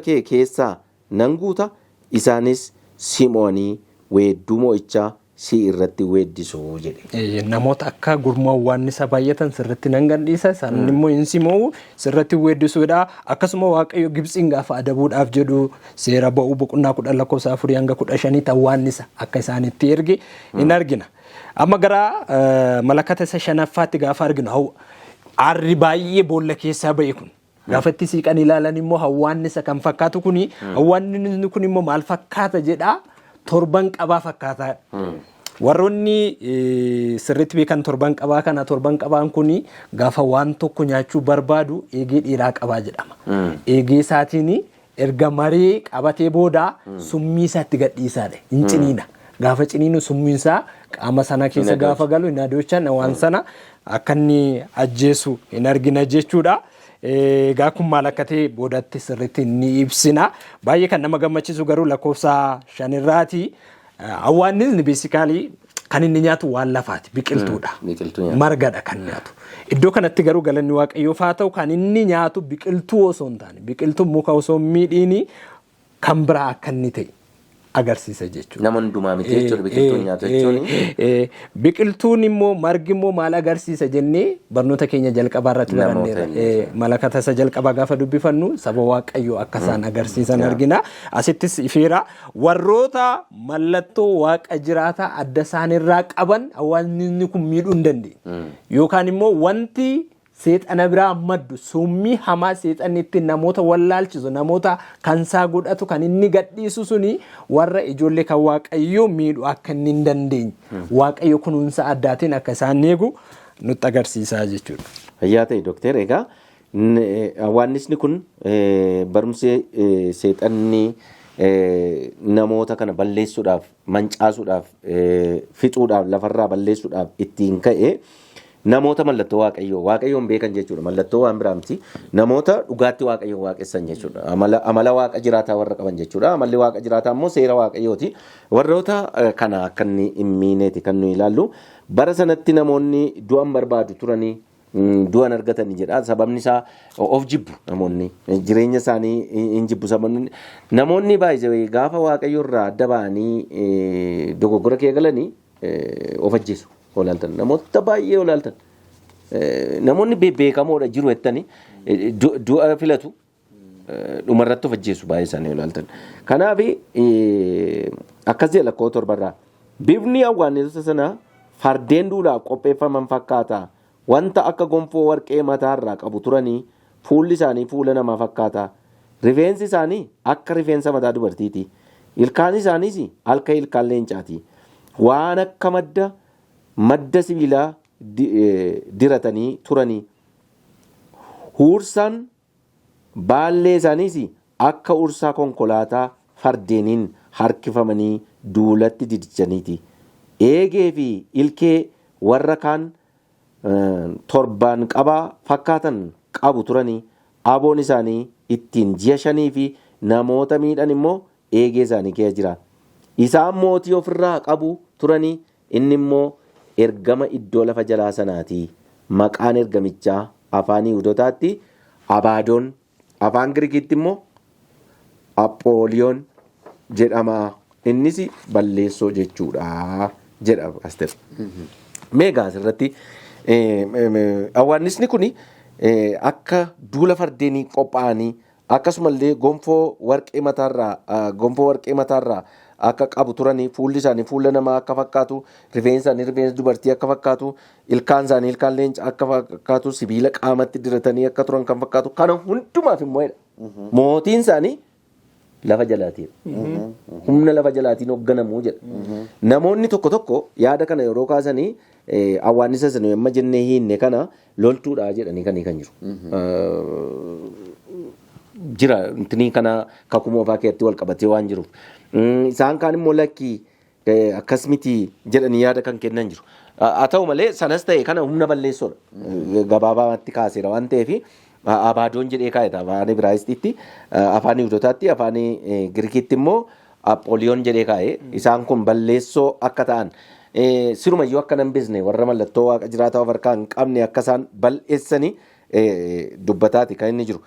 kee keessaa nan guuta, isaanis si mo'anii weedduu mo'ichaa si irratti weeddisu jedhe. Namoota akka gurmuu awwaannisa baay'atan sirritti nan gadhiisa, isaan immoo hin simoo'u, sirratti weeddisuudha. Akkasuma Waaqayyo Gibxiin gaafa adabuudhaaf jedhu Seera Ba'uu boqonnaa 10 lakkoofsa 4 hanga 15tti awwaannisa akka isaanitti erge hin argina. Amma gara malakata isa shanaffaatti gaafa arginu, aarri baay'ee boolla keessaa ba'e kun, gaafa itti siiqan ilaalan immoo hawwaannisa kan fakkaatu kuni, hawwaannisni kun immoo maal fakkaata jedhaa? Torban qabaa fakkaataa. Warroonni sirriitti beekan torban qabaa kana, torban qabaan kuni gaafa waan tokko nyaachuu barbaadu eegee dheeraa qabaa jedhama. Eegee isaatiin erga maree qabatee booda summii isaatti gadhiisaadha. Hin ciniina. Gaafa ciniinu summiin isaa qaama sana keessa gaafa galu hin adoochan, waan sana akka inni ajjeesu hin argina jechuudha. Egaa kun maal akka ta'e boodatti sirriitti ni ibsina. Baay'ee kan nama gammachiisu garuu lakkoofsa shanirraati. Awwaannisni basically kan inni nyaatu waan lafaati, biqiltuudha. Biqiltuu nyaata. Margadha kan nyaatu. Iddoo kanatti garuu galanni Waaqayyoof haa ta'u, kan inni nyaatu biqiltuu osoo hin taane, biqiltuu muka osoo hin miidhiini kan biraa akka inni ta'e agarsiisa jechuudha. Nama hundumaa miti jechuudha biqiltuu nyaatu jechuun. Biqiltuun immoo, margi immoo maal agarsiisa jennee barnoota keenya jalqabaa irratti Namoota baranneerra. inni. Malakata isa jalqabaa gaafa dubbifannu saba Waaqayyoo akka isaan agarsiisan argina. Asittis ifeera, warroota mallattoo Waaqa jiraataa adda isaanirraa qaban hawaasni kun miidhuu hin dandeenye. Yookaan immoo wanti seexana biraa maddu, summii hamaa seexanni ittiin namoota wallaalchisu, namoota kansaa godhatu kan inni gadhiisu suni warra ijoollee kan Waaqayyoo miidhu akka inni hin dandeenye, Waaqayyo kunuunsa addaatiin akka isaan eegu nutti agarsiisaa jechuudha. Fayyaa ta'e, Dookter. Egaa hawaannisni kun barumsi seexanni namoota kana balleessuudhaaf, mancaasuudhaaf, fixuudhaaf, lafarraa balleessuudhaaf ittiin ka'e namoota mallattoo Waaqayyoo Waaqayyoon beekan jechuudha. Mallattoo waan biraa miti. Namoota dhugaatti Waaqayyoon waaqessan jechuudha. Amala Waaqa jiraataa warra qaban jechuudha. Amalli Waaqa jiraataa immoo seera Waaqayyooti. Warroota kana akka inni hin miineeti kan nuyi ilaallu. Bara sanatti namoonni du'an barbaadu turanii du'an argatanii jedha. Sababni isaa of jibbu namoonni. Jireenya isaanii hin jibbu sababni. Namoonni baay'ee gaafa Waaqayyo irraa adda ba'anii dogoggora kee galanii of ajjeesu. Olaaltan namoota baay'ee olaaltan. Namoonni bebbeekamoodha jiru jettanii du'a filatu, dhumarratti of ajjeesu baay'ee isaanii olaaltan. Kanaaf akkas jedha lakkoofsa torbarraa. Bifni awwaannisa sanaa fardeen duulaaf qopheeffaman fakkaata. Wanta akka gonfoo warqee mataarraa qabu turanii, fuulli isaanii fuula namaa fakkaata. Rifeensi isaanii akka rifeensa mataa dubartiiti. Ilkaan isaaniis akka ilkaan leencaati. Waan akka madda sibiilaa diratanii turanii. Huursaan baallee isaaniis akka ursaa konkolaataa fardeeniin harkifamanii duulatti didichaniiti. Eegee fi ilkee warra kaan torbaan qabaa fakkaatan qabu turanii, aboon isaanii ittiin ji'a 5 fi namoota miidhan immoo eegee isaanii keessa jira. Isaan mootii ofirraa qabu turanii, inni immoo Ergama iddoo lafa jalaa sanaati. Maqaan ergamichaa afaan Yihuudootaatti Abaadoon, afaan Giriikitti immoo Aphooliyoon jedhama. Innis balleessoo jechuudha jedha Asteer. Mee egaa asirratti awwaannisni kun akka duula fardeenii qophaa'anii, akkasumallee gonfoo warqee mataarraa akka qabu turanii, fuulli isaanii fuula namaa akka fakkaatu, rifeensi isaanii rifeensa dubartii akka fakkaatu, ilkaan isaanii ilkaan leencaa akka fakkaatu, sibiila qaamatti diratanii akka turan kan fakkaatu, kana hundumaaf immoo jedha. Mootiin isaanii lafa jalaatiin. Humna lafa jalaatiin hoogganamuu jedha. Namoonni tokko tokko yaada kana yeroo kaasanii, awwaannisa sana amma jennee hiinne kana loltuudha jedhanii kan jiru. Jira intinii kana Kakuu Moofaa keessatti wal qabatee waan jiruuf. Isaan kaan immoo lakkii, akkas miti jedhanii yaada kan kennan jiru. Haa ta'u malee, sanas ta'e kana humna balleessoodha. Gabaabaatti kaaseera waan ta'eef, Abaadoon jedhee kaa'eta afaan Ibraayistiitti, afaan Yihudotaatti, afaan Girikiitti immoo Aphooliyoon jedhee kaa'e. Isaan kun balleessoo akka ta'an, sirumayyuu akka nan bisne, warra mallattoo Waaqa jiraataa of harkaa hin qabne akka isaan bal'eessanii dubbataati kan inni jiru.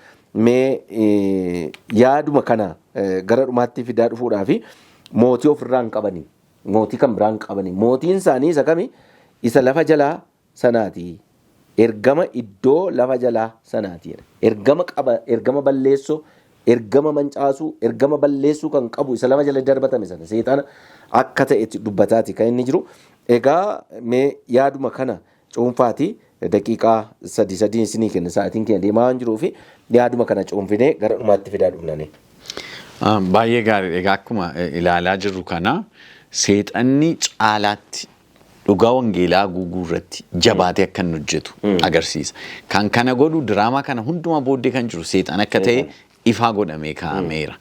Mee yaaduma kana gara dhumaatti fidaa dhufuudhaa fi mootii ofirraa hin qabanii, mootii kan biraa hin qabanii, mootiin isaanii isa kami? Isa lafa jalaa sanaati. Ergama iddoo lafa jalaa sanaati jedha. Ergama qaba, ergama balleessoo, ergama mancaasuu, ergama balleessuu kan qabu isa lafa jala darbatame sana, seexana akka ta'etti dubbataati kan inni jiru. Egaa mee yaaduma kana cuunfaati, daqiiqaa sadii sadii isinii kenna, sa'aatiin keenya deemaa waan jiruu fi yaaduma kana cuunfinee gara dhumaatti fidaa dhufnani. Baay'ee gaariidha. Egaa akkuma ilaalaa jirru kana, seexanni caalaatti dhugaa wangeelaa haguuguu irratti jabaatee akka inni hojjetu agarsiisa. Kan kana godhu, diraamaa kana hundumaa booddee kan jiru seexan akka ta'e ifaa godhamee kaa'ameera.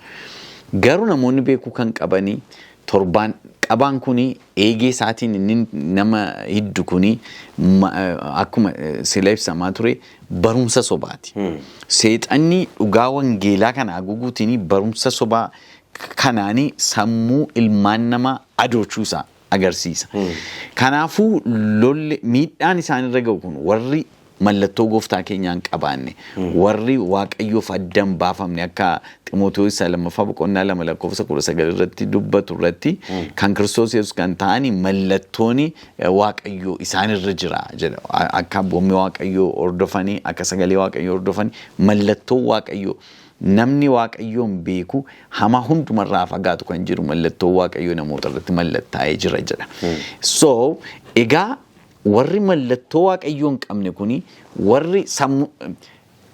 Garuu namoonni beekuu kan qabanii, torbaan qabaan kuni, eegee isaatiin inni nama hiddu kuni, akkuma sila ibsamaa ture, barumsa sobaati. Seexanni dhugaa wangeelaa kana haguuguutiin, barumsa sobaa kanaanii sammuu ilmaan namaa adoochuusaa agarsiisa. Kanaafuu lolli miidhaan isaanirra ga'u kun, warri mallattoo gooftaa keenyaa hin qabaanne, warri Waaqayyoof adda hin baafamne, akka Ximootiyoos lammaffaa boqonnaa 2 lakkoofsa 19 irratti dubbatu irratti, kan Kiristoos Yesuus kan ta'ani mallattooni Waaqayyoo isaanirra jira jedha. Akka abboommii Waaqayyoo hordofanii, akka sagalee Waaqayyoo hordofanii, mallattoo Waaqayyoo, namni Waaqayyoon beeku hamaa hundumarraa fagaatu kan jiru, mallattoo Waaqayyoo namoota irratti mallattaa'ee jira jedha. So egaa warri mallattoo Waaqayyoo hin qabne kuni, warri sammuu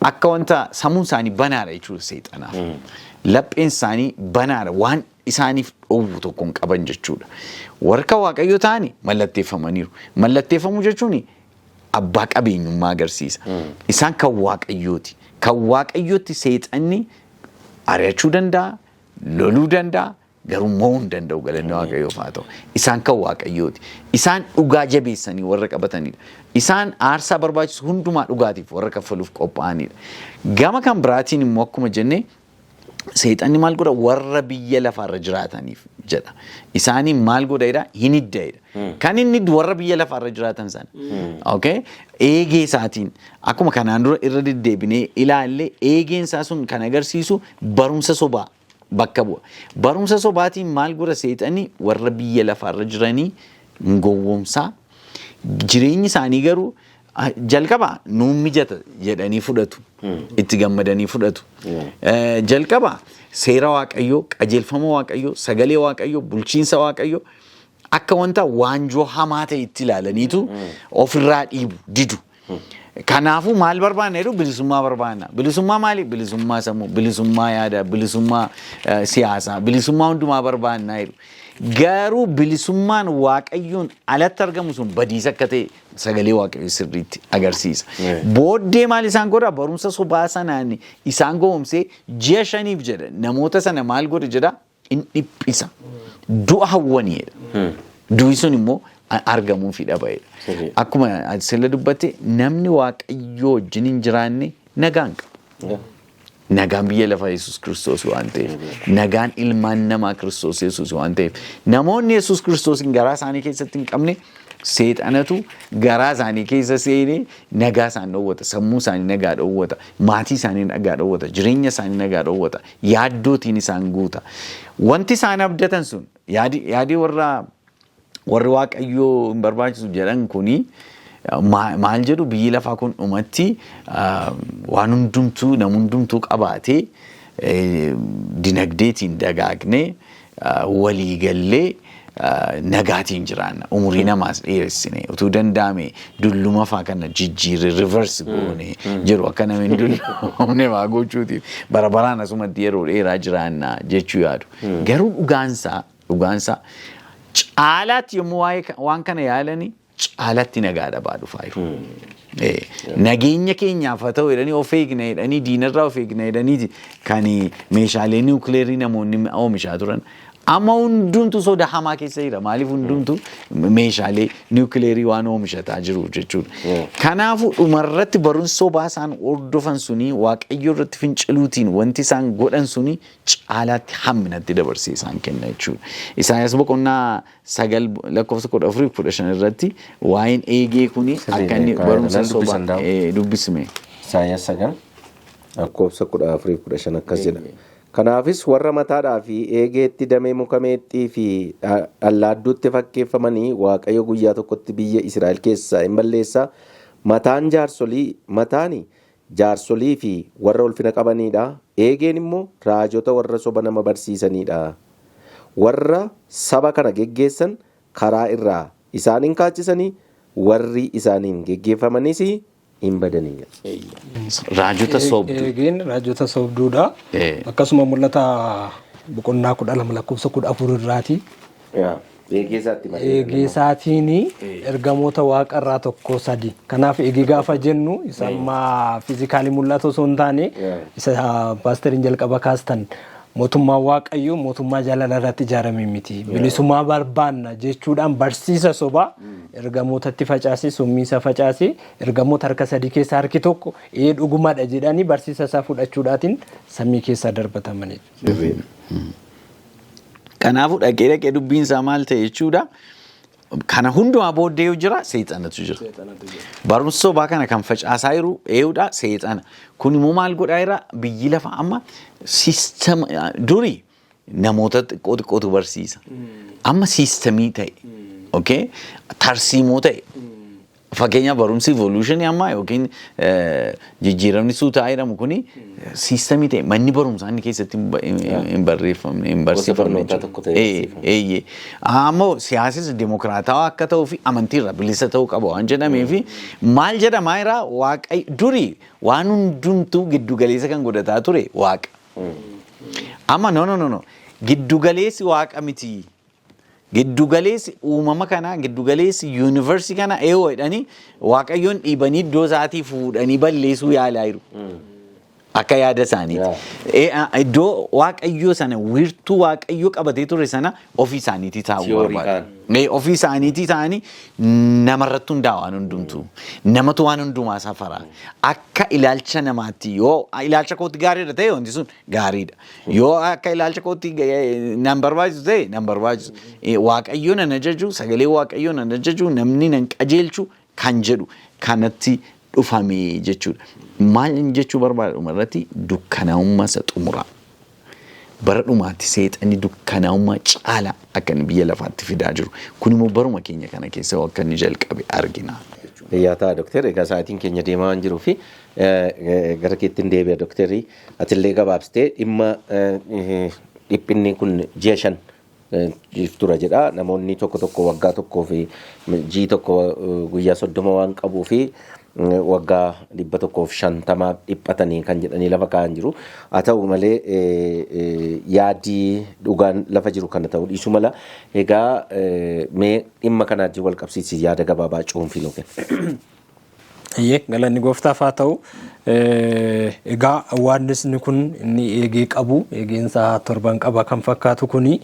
akka wanta sammuun isaanii banaadha jechuudha seexanaaf. Lapheen isaanii banaadha, waan isaaniif dhoowwu tokko hin qaban jechuudha. Warra kan Waaqayyoo ta'ani mallatteeffamaniiru. Mallatteeffamuu jechuun abbaa qabeenyummaa agarsiisa. Isaan kan Waaqayyooti. Kan Waaqayyootti seexanni ari'achuu danda'a, loluu danda'a, garuu mo'uu hin danda'u, galanni Waaqayyoof haa ta'u. Isaan kan Waaqayyooti. Isaan dhugaa jabeessanii warra qabatanidha. Isaan aarsaa barbaachisu hundumaa dhugaatiif warra kaffaluuf qophaa'anidha. Gama kan biraatiin immoo, akkuma jenne, seexanni maal godha? Warra biyya lafaarra jiraataniif jedha. Isaanii maal godha jedha? Hin hidda jedha. Kan inni hiddu warra biyya lafaarra jiraatan sana. Okay? Eegee isaatiin, akkuma kanaan dura irra deddeebinee ilaalle, eegeen isaa sun kan agarsiisu barumsa sobaa bakka bu'a. Barumsa sobaatiin maal godha seexanni? Warra biyya lafaarra jiranii hin gowwoomsaa. Jireenyi isaanii garuu jalqaba nuun mijata jedhanii fudhatu. Itti gammadanii fudhatu. Jalqaba seera Waaqayyoo, qajeelfama Waaqayyoo, sagalee Waaqayyoo, bulchiinsa Waaqayyoo akka wanta waanjoo hamaa ta'e itti ilaalaniitu ofirraa dhiibu, didu. Kanaafuu maal barbaanna jedhu? Bilisummaa barbaanna. Bilisummaa maali? Bilisummaa sammuu, bilisummaa yaadaa, bilisummaa siyaasaa, bilisummaa hundumaa barbaanna jedhu. Garuu bilisummaan Waaqayyoon alatti argamu sun badiisa akka ta'e sagalee Waaqayyoo sirriitti agarsiisa. Booddee maal isaan godha? Barumsa sobaa sanaan isaan gowwoomsee ji'a 5f jedha. Namoota sana maal godha jedha? In dhiphisa. Du'a hawwanii jedha. Du'i sun immoo argamuufi dhaba jedha. Akkuma sila dubbatte, namni Waaqayyoo wajjin hin jiraanne nagaan qaba. Nagaan biyya lafaa Yesuus Kiristoos waan ta'eef, nagaan ilmaan namaa Kiristoos Yesuus waan ta'eef, namoonni Yesuus Kiristoosin garaa isaanii keessatti hin qabne Seexanatu garaa isaanii keessa seenee nagaa isaan dhoowwata, sammuu isaanii nagaa dhoowwata, maatii isaanii nagaa dhoowwata, jireenya isaanii nagaa dhoowwata, yaaddootiin isaan guuta. Wanti isaan abdatan sun yaadi warri Waaqayyoo hin barbaachisu jedhan kuni maal jedhu? Biyyi lafaa kun dhumatti waan hundumtuu nam hundumtuu qabaatee, dinagdeetiin dagaagnee, waliigallee, nagaatiin jiraanna, umurii namaas dheeressine, utuu danda'ame dulluma faa kana jijjiirre, reverse goone jiru, akka namni hin dulloomne waa gochuutiif bara baraan asumatti yeroo dheeraa jiraanna jechuu yaadu. Garuu dhugaansaa caalaatti yommuu waa'ee waan kana yaalanii caalaatti nagaa dhabaa dhufaa jiru. Nageenya keenyaaf haa ta'u jedhanii, of eegna jedhanii, diinarraa of eegna jedhanii kan meeshaalee niwukileerii namoonni oomishaa turan. Amma hundumtu soda hamaa keessa jira. Maaliif? Hundumtu meeshaalee niwukileerii waan oomishataa jiru jechuudha. Kanaafuu dhumarratti barumsa sobaa isaan hordofan suni, Waaqayyo irratti finciluutiin wanti isaan godhan suni caalaatti hamminatti dabarsee isaan kenna jechuudha. Isaayyaas boqonnaa 9 lakkoofsa 14 15 irratti waa'een eegee kuni akka inni barumsa sobaa dubbisme. Isaayyaas 9 lakkoofsa 14 15 akkas jedha. Kanaafis warra mataadhaa fi eegeetti damee muka meexxii fi dhallaadduutti fakkeeffamanii Waaqayyo guyyaa tokkotti biyya Israa'el keessaa hin balleessa. Mataan jaarsolii mataani jaarsolii fi warra ulfina qabanidha. Eegeen immoo raajota warra soba nama barsiisanidha. Warra saba kana geggeessan karaa irraa isaan hin kaachisanii, warri isaaniin geggeeffamanis hin badanii. Raajota sobduu. Eegeen raajota sobduudha. Akkasuma Mul'ata boqonnaa 12 lakkoofsa 14 irraati. Eegee isaatti malee. Eegee isaatiin ergamoota waaqarraa tokko sadi. Kanaaf eegee gaafa jennu isa amma physically mul'atu osoo hin taane, isa paasteriin jalqaba kaastan, mootummaan Waaqayyoo mootummaa jaalala irratti ijaarame miti. Bilisummaa barbaanna jechuudhaan barsiisa sobaa ergamootatti facaasee, summii isa facaasee, ergamoota harka sadii keessaa harki tokko ee dhugumadha jedhanii barsiisa isaa fudhachuudhaatiin samii keessaa darbataman. Kanaafuu dhaqee dhaqee dubbiin isaa maal ta'e jechuudha. Kana hundumaa booddee yoo jira, seexanatu jira. Barumsa sobaa kana kan facaasaa jiru eenyudha? Seexana. Kun immoo maal godhaa jira? Biyyi lafa amma system durii namoota xiqqoo xiqqootu barsiisa. Amma system ta'e. Okay? Tarsiimoo ta'e. Fakkeenyaaf barumsi evolution amma yookiin jijjiiramni suutaa jedhamu kuni system ta'e, manni barumsaa inni keessatti hin barreeffamne, hin barsiifamne. Barnootaa tokko ta'e barsiifama. Eeyyee. Ammoo siyaasis dimokiraatawaa akka ta'uu fi amantiirra bilisa ta'uu qaba waan jedhamee fi maal jedhamaa jira? Waaqa durii waan hundumtuu giddugaleessa kan godhataa ture Waaqa. Amma no, no, no, no, giddugaleessi Waaqa miti. Giddugaleessi uumama kanaa, giddugaleessi universe kana eewoo jedhanii Waaqayyoon dhiibanii iddoo isaatii fuudhanii balleessuu yaalaa jiru. Akka yaada isaaniiti. Iddoo Waaqayyoo sana, wiirtuu Waaqayyoo qabatee ture sana ofii isaaniitii taa'uu Theory. barbaadu. Ofii isaaniitii ta'anii namarratti hundaa'a waan hundumtuu. Namatu waan hundumaa safara. Akka ilaalcha namaatti, yoo ilaalcha kootti gaariidha ta'e, wanti sun gaariidha. Yoo akka ilaalcha kootti nan barbaachisu ta'e, nan barbaachisu. Waaqayyo nan ajaju, sagalee Waaqayyoo nan ajaju, namni nan qajeelchu kan jedhu kanatti dhufame jechuudha. Maal jechuu barbaada dhumarratti? Dukkanaa'ummaa isa xumuraa. Bara dhumaatti seexanni dukkanaa'ummaa caalaa akka inni biyya lafaatti fidaa jiru. Kun immoo baruma keenya kana keessa akka inni jalqabe argina. Fayyaa ta'a, Dooktar. Egaa sa'aatiin keenya deemaa waan jiruu fi gara keetti hin deebi'a, Dooktarri. Atillee gabaabsitee dhimma dhiphinni kun ji'a 5 tura jedha. Namoonni tokko tokko waggaa tokkoo fi ji'i tokko guyyaa 30 waan qabuu fi waggaa 150 dhiphatanii kan jedhanii lafa kaa'an jiru. Haa ta'u malee yaadii dhugaan lafa jiru kana ta'uu dhiisuu mala. Egaa mee dhimma kanaa wajjin wal qabsiisi, yaada gabaabaa cuunfii nuu kenna. Eeyyee, galanni Gooftaaf haa ta'u. Egaa waannisni kun inni eegee qabu, eegeensaa torban qaba kan fakkaatu kuni,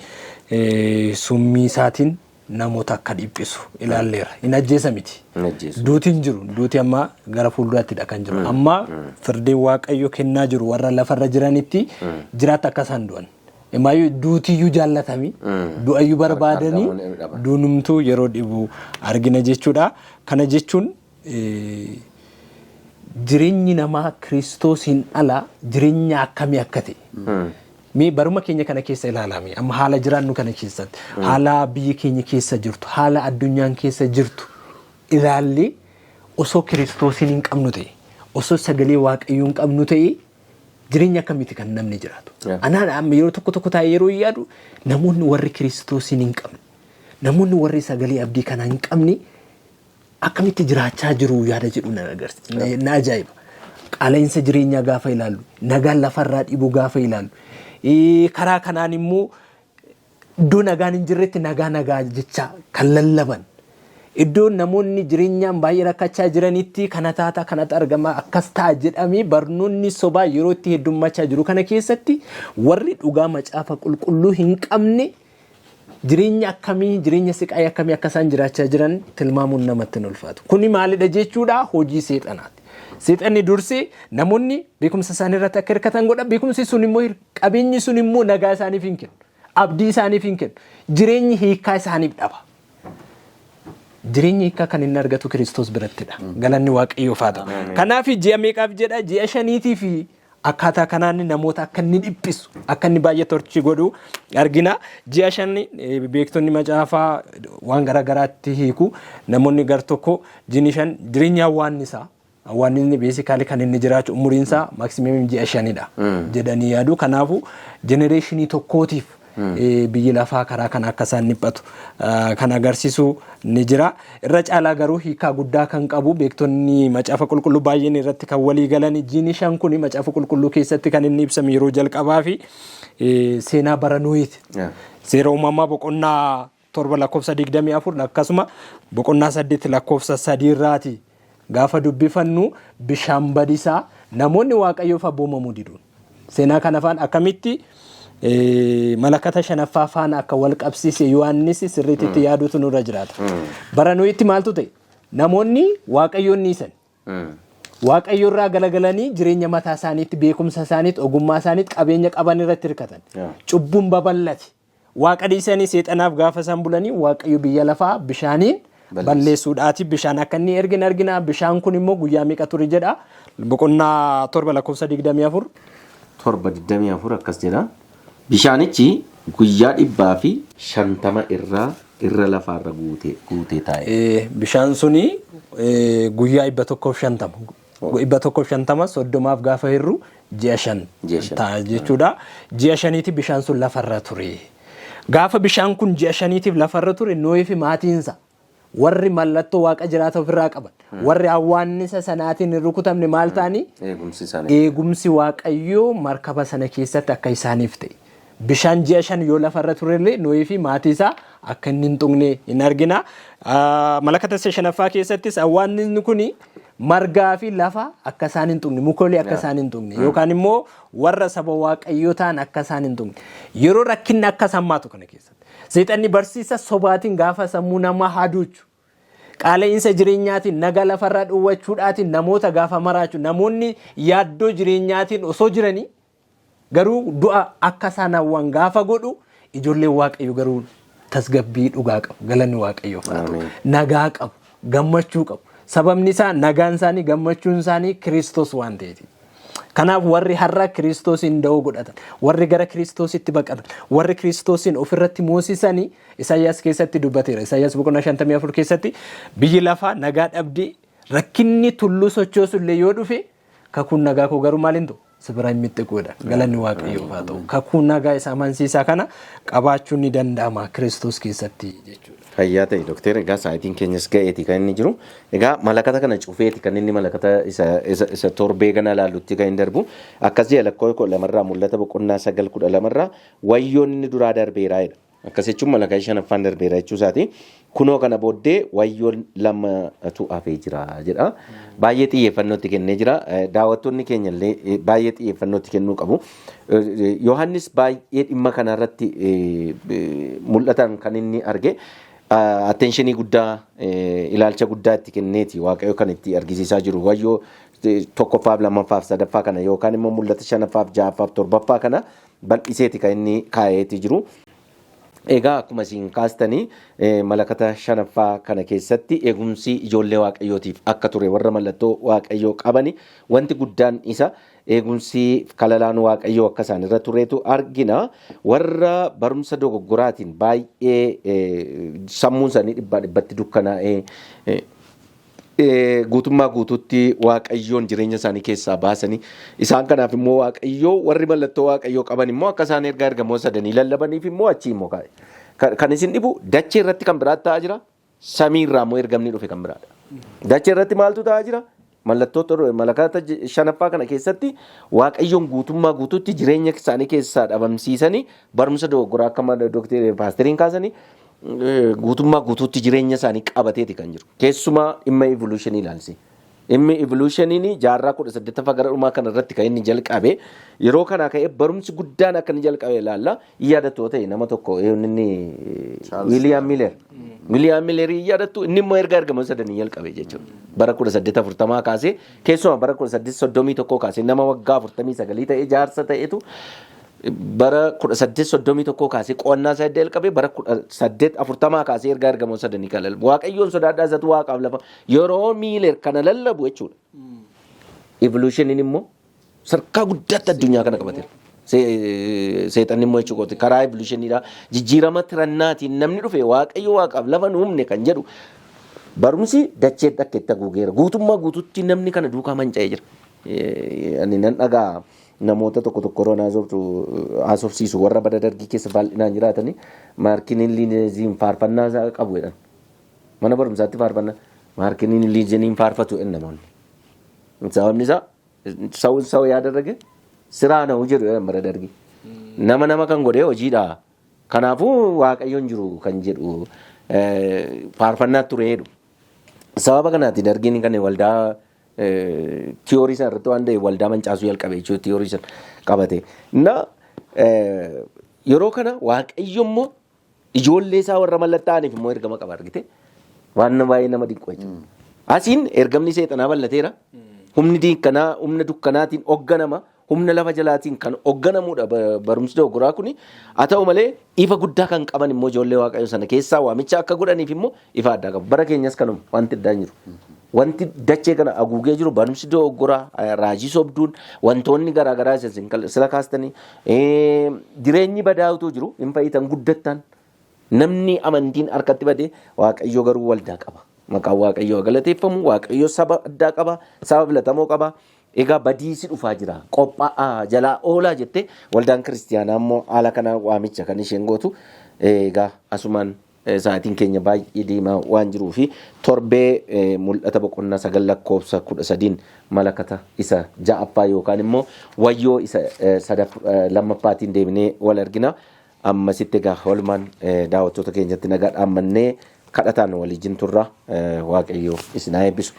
summii isaatiin namoota akka dhiphisu ilaalleera. Hin ajjeesa miti. Hin ajjeesu. Duuti hin jiru. Duuti amma gara fuulduraattidha kan jiru. Amma firdiin Waaqayyo kennaa jiru warra lafarra jiranitti jiraata akka isaan du'an. Maayyuu duutiyyuu jaallatami. Du'ayyuu barbaadanii Argamuu dhaban. Duunumtuu yeroo dhibu argina jechuudha. Kana jechuun jireenyi namaa Kiristoosiin ala jireenya akkamii akka ta'e. Mee baruma keenya kana keessa ilaalame, amma haala jiraannu kana keessatti, haala biyyi keenya keessa jirtu, haala addunyaan keessa jirtu ilaallee, osoo Kiristoosiin hin qabnu ta'e, osoo sagalee Waaqayyoo hin qabnu ta'e, jireenya akkamiiti kan namni jiraatu? Anaan amma yeroo tokko tokko taa'ee yeroo yaadu, namoonni warri Kiristoosiin hin qabne, namoonni warri sagalee abdii kana hin qabne akkamitti jiraachaa jiru yaada jedhu na agarsiisa. Na ajaa'iba. Qaala'insa jireenyaa gaafa ilaallu, nagaan lafarraa dhibu gaafa ilaallu, karaa kanaan immoo iddoo nagaan hin jirretti nagaa nagaa jecha kan lallaban. Iddoo namoonni jireenyaan baay'ee rakkachaa jiranitti kana taata, kanatu argama, akkas ta'a jedhamee barnoonni sobaa yeroo itti heddummachaa jiru kana keessatti, warri dhugaa Macaafa Qulqulluu hin qabne jireenya akkamii, jireenya siqaayii akkamii akka isaan jiraachaa jiran tilmaamuun namatti hin ulfaatu. Kuni maalidha jechuudha? Hojii seexanaati. Seexanni dursee namoonni beekumsa isaanii irratti akka hirkatan godha. Beekumsi sun immoo, qabeenyi sun immoo nagaa isaaniif hin kennu. Abdii isaaniif hin kennu. Jireenyi hiikkaa isaaniif dhaba. Jireenyi hiikkaa kan inni argatu Kiristoos birattidha. Galanni Waaqayyoof haa ta'u. Kanaaf ji'a meeqaaf jedha? Ji'a 5tiif akkaataa kanaan namoota akka inni dhiphisu, akka inni baay'ee torture godhu argina. Ji'a 5 beektonni macaafaa waan garaagaraatti hiiku. Namoonni gar tokko ji'i 5 jireenya hawwaannisaa. Hawwaannisni basically kan inni jiraatu umuriin isaa maximum ji'a 5dha jedhanii yaadu. Kanaafuu generation tokkootiif biyyi lafaa karaa kana akka isaan dhiphatu kan agarsiisu ni jira. Irra caalaa garuu hiikaa guddaa kan qabu, beektonni Macaafa Qulqulluu baay'een irratti kan walii galan, jiini 5 kun Macaafa Qulqulluu keessatti kan inni ibsame yeroo jalqabaa fi seenaa bara Nohiiti. Seera Uumamaa boqonnaa 7 lakkoofsa 24, akkasuma boqonnaa 8 lakkoofsa 3 irraati gaafa dubbifannu, bishaan badisaa namoonni Waaqayyoof abboomamuu diduun seenaa kana faan akkamitti malakata shanaffaa faana akka wal qabsiise Yohaannis sirriitti yaaduutu nurra jiraata. Bara Nohitti maaltu ta'e? Namoonni Waaqayyoon dhiisan. Waaqayyo irraa galagalanii jireenya mataa isaaniitti, beekumsa isaaniitti, ogummaa isaaniitti, qabeenya qaban irratti hirkatan. Cubbuun babal'ate. Waaqa dhiisanii seexanaaf gaafa isaan bulanii, Waaqayyo biyya lafaa bishaaniin balleessuudhaati. Bishaan akka inni ergin argina. Bishaan kun immoo guyyaa meeqa ture jedha? Boqonnaa 7 lakkoofsa 24. 7:24 akkas jedha. Bishaanichi guyyaa 150 irraa irra lafaarra guutee guutee taa'e. Bishaan suni guyyaa 150. 150 30f gaafa hirru ji'a 5 Ji'a 5 ta'a jechuudha. Ji'a 5ti bishaan sun lafarra ture. Gaafa bishaan kun ji'a 5tiif lafarra ture, Nohii fi maatiinsa, warri mallattoo Waaqa jiraata ofirraa qaban, warri hawwaannisa sanaatiin hin rukutamne maal ta'anii? Eegumsi isaanii. Eegumsi Waaqayyoo markaba sana keessatti akka isaaniif ta'e. Bishaan ji'a 5 yoo lafarra turellee Nohii fi maatii isaa akka inni hin tuqne hin argina. Malakata isa shanaffaa keessattis hawwaannisni kuni margaa fi lafa akka isaan hin tuqne, mukoolii akka isaan hin tuqne, yookaan immoo warra saba Waaqayyoo ta'an akka isaan hin tuqne. Yeroo rakkinni akka sammaatu kana keessatti, seexanni barsiisa sobaatiin gaafa sammuu namaa haduuchu, qaala'insa jireenyaatiin, nagaa lafarraa dhowwachuudhaatiin namoota gaafa maraachu, namoonni yaaddoo jireenyaatiin osoo jiranii garuu du'a akka isaan hawwan gaafa godhu, ijoolleen Waaqayyo garuu tasgabbii dhugaa qabu. Galanni Waaqayyoof haa ta'u. Ameen. Nagaa qabu, gammachuu qabu. Sababni isaa nagaan isaanii, gammachuun isaanii Kiristoos waan ta'eef. Kanaaf warri har'a Kiristoosiin da'oo godhatan, warri gara Kiristoositti baqatan, warri Kiristoosiin ofirratti moosisanii, Isaayyaas keessatti dubbateera. Isaayyaas boqonnaa 54 keessatti, biyyi lafaa nagaa dhabdee rakkinni tulluu sochoosu illee yoo dhufe, kakuun nagaa koo garuu maal hin ta'u? Si bira hin mixxiquudha. Galanni Waaqayyoof haa ta'u. Kakuu nagaa isa amansiisaa kana qabaachuun ni danda'ama Kiristoos keessatti jechuudha. Fayyaa ta'e, dokteer. Egaa sa'aatiin keenyas ga'eeti kan inni jiru. Egaa malakata kana cufeeti kan inni malakata isa torbee gana ilaallutti kan inni darbu. Akkas jedha lakkoo 12rraa, Mul'ata boqonnaa 9 12rraa, "Wayyoon inni duraa darbeeraa" jedha. Akkas jechuun malakata shanaffaan darbeera jechuu isaati. "Kunoo, kana booddee wayyoon lamatu hafee jira" jedha. Baay'ee xiyyeeffannootti kennee jira. Daawwattoonni keenya illee baay'ee xiyyeeffannootti kennuu qabu. Yohaannis baay'ee dhimma kanarratti mul'atan kan inni arge, attention guddaa, ilaalcha guddaa itti kenneeti Waaqayyo kan itti argisiisaa jiru. Wayyoo tokkoffaaf, lammaffaaf, sadaffaa kana, yookaan immoo mul'ata shanaffaaf, ja'affaaf, torbaffaa kana Bal'iseeti kan inni kaa'eeti jiru. Egaa akkuma isin kaastanii, malakata shanaffaa kana keessatti eegumsi ijoollee Waaqayyootiif akka ture, warra mallattoo Waaqayyoo qabani, wanti guddaan isa eegumsi kalalaan Waaqayyoo akka isaan irra tureetu argina. Warra barumsa dogoggoraatiin baay'ee sammuun isaanii dhibbaa dhibbatti dukkanaa'ee, guutummaa guutuutti Waaqayyoon jireenya isaanii keessaa baasanii, isaan kanaaf immoo Waaqayyoo, warri mallattoo Waaqayyoo qaban immoo akka isaan ergaa ergamoota sadanii lallabaniif immoo achii immoo kaa'e. Kan isin dhibu, dachee irratti kan biraatti ta'aa jira. Samiirraa immoo ergamni dhufe kan biraadha. Dachee irratti maaltu ta'aa jira? Mallattoo malakata shanaffaa kana keessatti Waaqayyoon guutummaa guutuutti jireenya isaanii keessaa dhabamsiisanii, barumsa dogoggoraa akka dookterii paasteriin kaasanii guutummaa guutuutti jireenya isaanii qabateeti kan jiru. Keessumaa dhimma evolutionii ilaalsi. Dhimmi evolutioniin jaarraa 18ffaa gara dhumaa kana irratti kan inni jalqabe, yeroo kanaa ka'ee barumsi guddaan akka inni jalqabe ilaalla. Yaadattu ta'e, nama tokko inni Wiiliyaam Miiler. Wiiliyaam Miilerii yaadattu, inni immoo erga ergamoota sadanii jalqabe jechuudha. Bara 1840 kaasee, keessumaa bara 1831 kaasee, nama waggaa 49 ta'e, jaarsa ta'etu bara 1831 kaasee qo'annaa isaa edda jalqabe, bara 1840 kaasee ergaa ergamoota sadanii kan lallabu. Waaqayyoon sodaadhaa, isatu waaqaaf lafa yeroo Miiler kana lallabu jechuudha. Evolutioniin immoo sadarkaa guddaatti addunyaa kana qabateera. Seexanni immoo jechuudha karaa evolutioniidha. Jijjiirama tirannaatiin namni dhufe, Waaqayyo waaqaaf lafa nu humne kan jedhu barumsi dacheetti akka itti haguugeera. Guutummaa guututti namni kana duukaa manca'ee jira. Ani nan dhagaa, namoota tokko tokko yeroo haasoftu haasofsiisu, warra bara Dargii keessa bal'inaan jiraatanii, maarkiniin faarfannaa isaa qabu jedhan. Mana barumsaatti faarfannaa maarkiniin liiziniin faarfatu jedhan namoonni. Sababni isaa ሰውን ሰው ያደረገ ስራ ነው jedhu jedhan bara Dargii. Nama nama kan godhe hojiidha. Kanaafuu Waaqayyoon jiru kan jedhu faarfannaa ture jedhu. Sababa kanaati Dargiin kan waldaa tiyoorii sana irratti waan ta'eef waldaa mancaasuu jalqabe jechuudha, tiyoorii sana qabate. Na yeroo kana Waaqayyo immoo ijoollee isaa warra mallattaa'aniif immoo ergama qaba, argite, waan baay'ee nama dinqu jechuudha. Asiin ergamni seexanaa bal'ateera. Humni diinkanaa humna dukkanaatiin hoogganama. Humna lafa jalaatiin kan hoogganamudha barumsi dogoggoraa kuni. Haa ta'u malee, ifa guddaa kan qaban immoo ijoollee Waaqayyoo sana keessaa waamicha akka godhaniif immoo ifa addaa qabu. Bara keenyas kanuma wanti addaan jiru. Wanti dachee kana haguugee jiru barumsi dogoggoraa, raajii sobduun, wantoonni garaagaraa isin sila kaastanii, jireenyi badaa'utu jiru, hin fayyitan guddattan. Namni amantiin harkatti badee, Waaqayyo garuu waldaa qaba. Maqaan Waaqayyoo galateeffamu. Waaqayyo saba addaa qaba. Saba filatamoo qaba. Egaa badiisi dhufaa jira. Qophaa'aa, jalaa oolaa jettee waldaan kiristiyaanaa immoo haala kanaan waamicha kan isheen gootu. Egaa asumaan sa'aatiin keenya baay'ee deemaa waan jiruu fi torbee Mul'ata boqonnaa 9 lakkoofsa 13n malakata isa ja'affaa yookaan immoo wayyoo isa lammaffaatiin deebinee wal argina. Ammasitti egaa walumaan daawwattoota keenyatti nagaa dhaammannee kadhataan waliin turra. Waaqayyo isin haa eebbisu.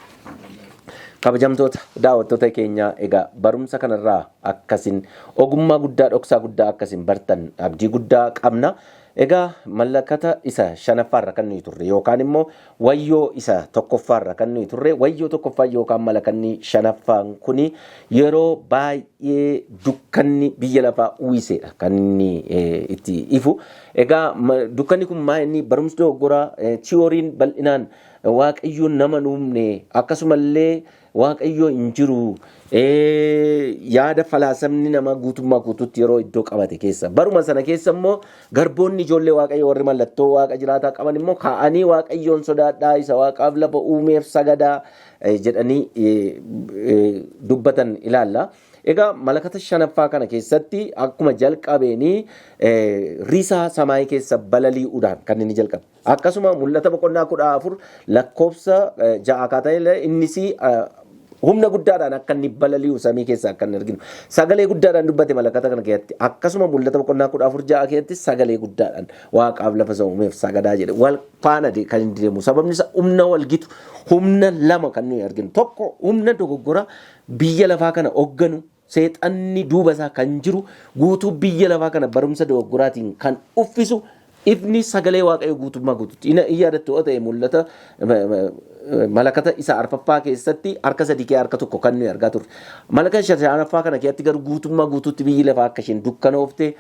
Kabajamtoota daawwattoota keenyaa, egaa barumsa kanarraa akkasin ogummaa guddaa, dhoksaa guddaa akkasin bartan abdii guddaa qabna. Egaa malakata isa shanaffaarra kan nuyi turre yookaan immoo wayyoo isa tokkoffaarra kan nuyi turre, wayyoo tokkoffaa yookaan malakanni shanaffaan kuni yeroo baay'ee dukkanni biyya lafaa uwwiseedha kan inni itti ifu. Egaa dukkanni kun maa inni barumsi dogoggoraa, tiyooriin bal'inaan Waaqayyoon nama uumne, akkasumallee Waaqayyo hin jiru, yaada falaasamni namaa guutummaa guutuutti yeroo iddoo qabate keessa, baruma sana keessa immoo garboonni ijoollee Waaqayyo warri mallattoo Waaqa jiraataa qaban immoo ka'anii, Waaqayyoon sodaadhaa, isa Waaqaaf lafa uumeef sagadaa jedhanii dubbatan ilaalla. Egaa malakata shanaffaa kana keessatti akkuma jalqabeenii risaa samaayii keessa balali'uudhaan kan inni jalqabe. Akkasuma Mul'ata boqonnaa 14 lakkoofsa 6 akkaataa innis humna guddaadhaan akka inni balali'u samii keessa akka inni arginu. Sagalee guddaadhaan dubbate malakata kana keessatti. Akkasuma Mul'ata boqonnaa 14:6 keessatti sagalee guddaadhaan Waaqaaf lafa isa uumeef sagadaa jedhe. Wal faana kan inni deemu. Sababni isaa humna wal gitu, humna lama kan nuyi arginu. Tokko humna dogoggora biyya lafaa kana hoogganu, seexanni duuba isaa kan jiru, guutuu biyya lafaa kana barumsa dogoggoraatiin kan uffisu. Ifni sagalee Waaqayyoo guutummaa guututti. Inni in yaadattu yoo ta'e, mul'ata malakata isa arfaffaa keessatti harka sadii kee harka tokko kan nuyi argaa turre. Malakata shanaffaa kana keessatti garuu guutummaa guutuutti biyyi lafaa akka isheen dukkanoofte,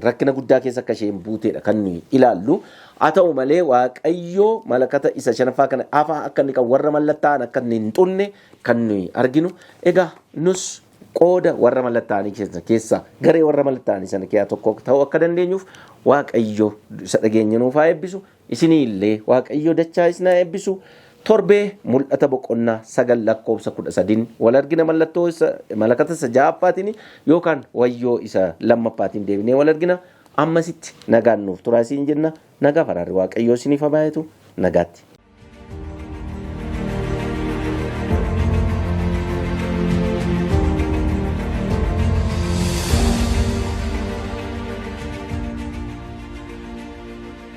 rakkina guddaa keessa akka isheen buuteedha kan nuyi ilaallu. Haa ta'u malee, Waaqayyo malakata isa shanaffaa kana afaa akka inni qabu, warra mallattaa'an akka inni hin xunne kan nuyi arginu. Egaa nus qooda warra mallattaa'anii keessa, garee warra mallattaa'anii sana keessaa tokko ta'uu akka dandeenyuuf Waaqayyo isa dhageenya nuuf haa eebbisu. Isinii illee Waaqayyo dachaa isin haa eebbisu. Torbee Mul'ata boqonnaa 9 lakkoofsa 13n wal argina. Mallattoo isa malakata isa ja'affaatiin yookaan wayyoo isa lammaffaatiin deebinee wal argina. Ammasitti nagaan nuuf turaa isiin jenna. Nagaa faraarri Waaqayyoo isiniif haa baay'atu. Nagaatti.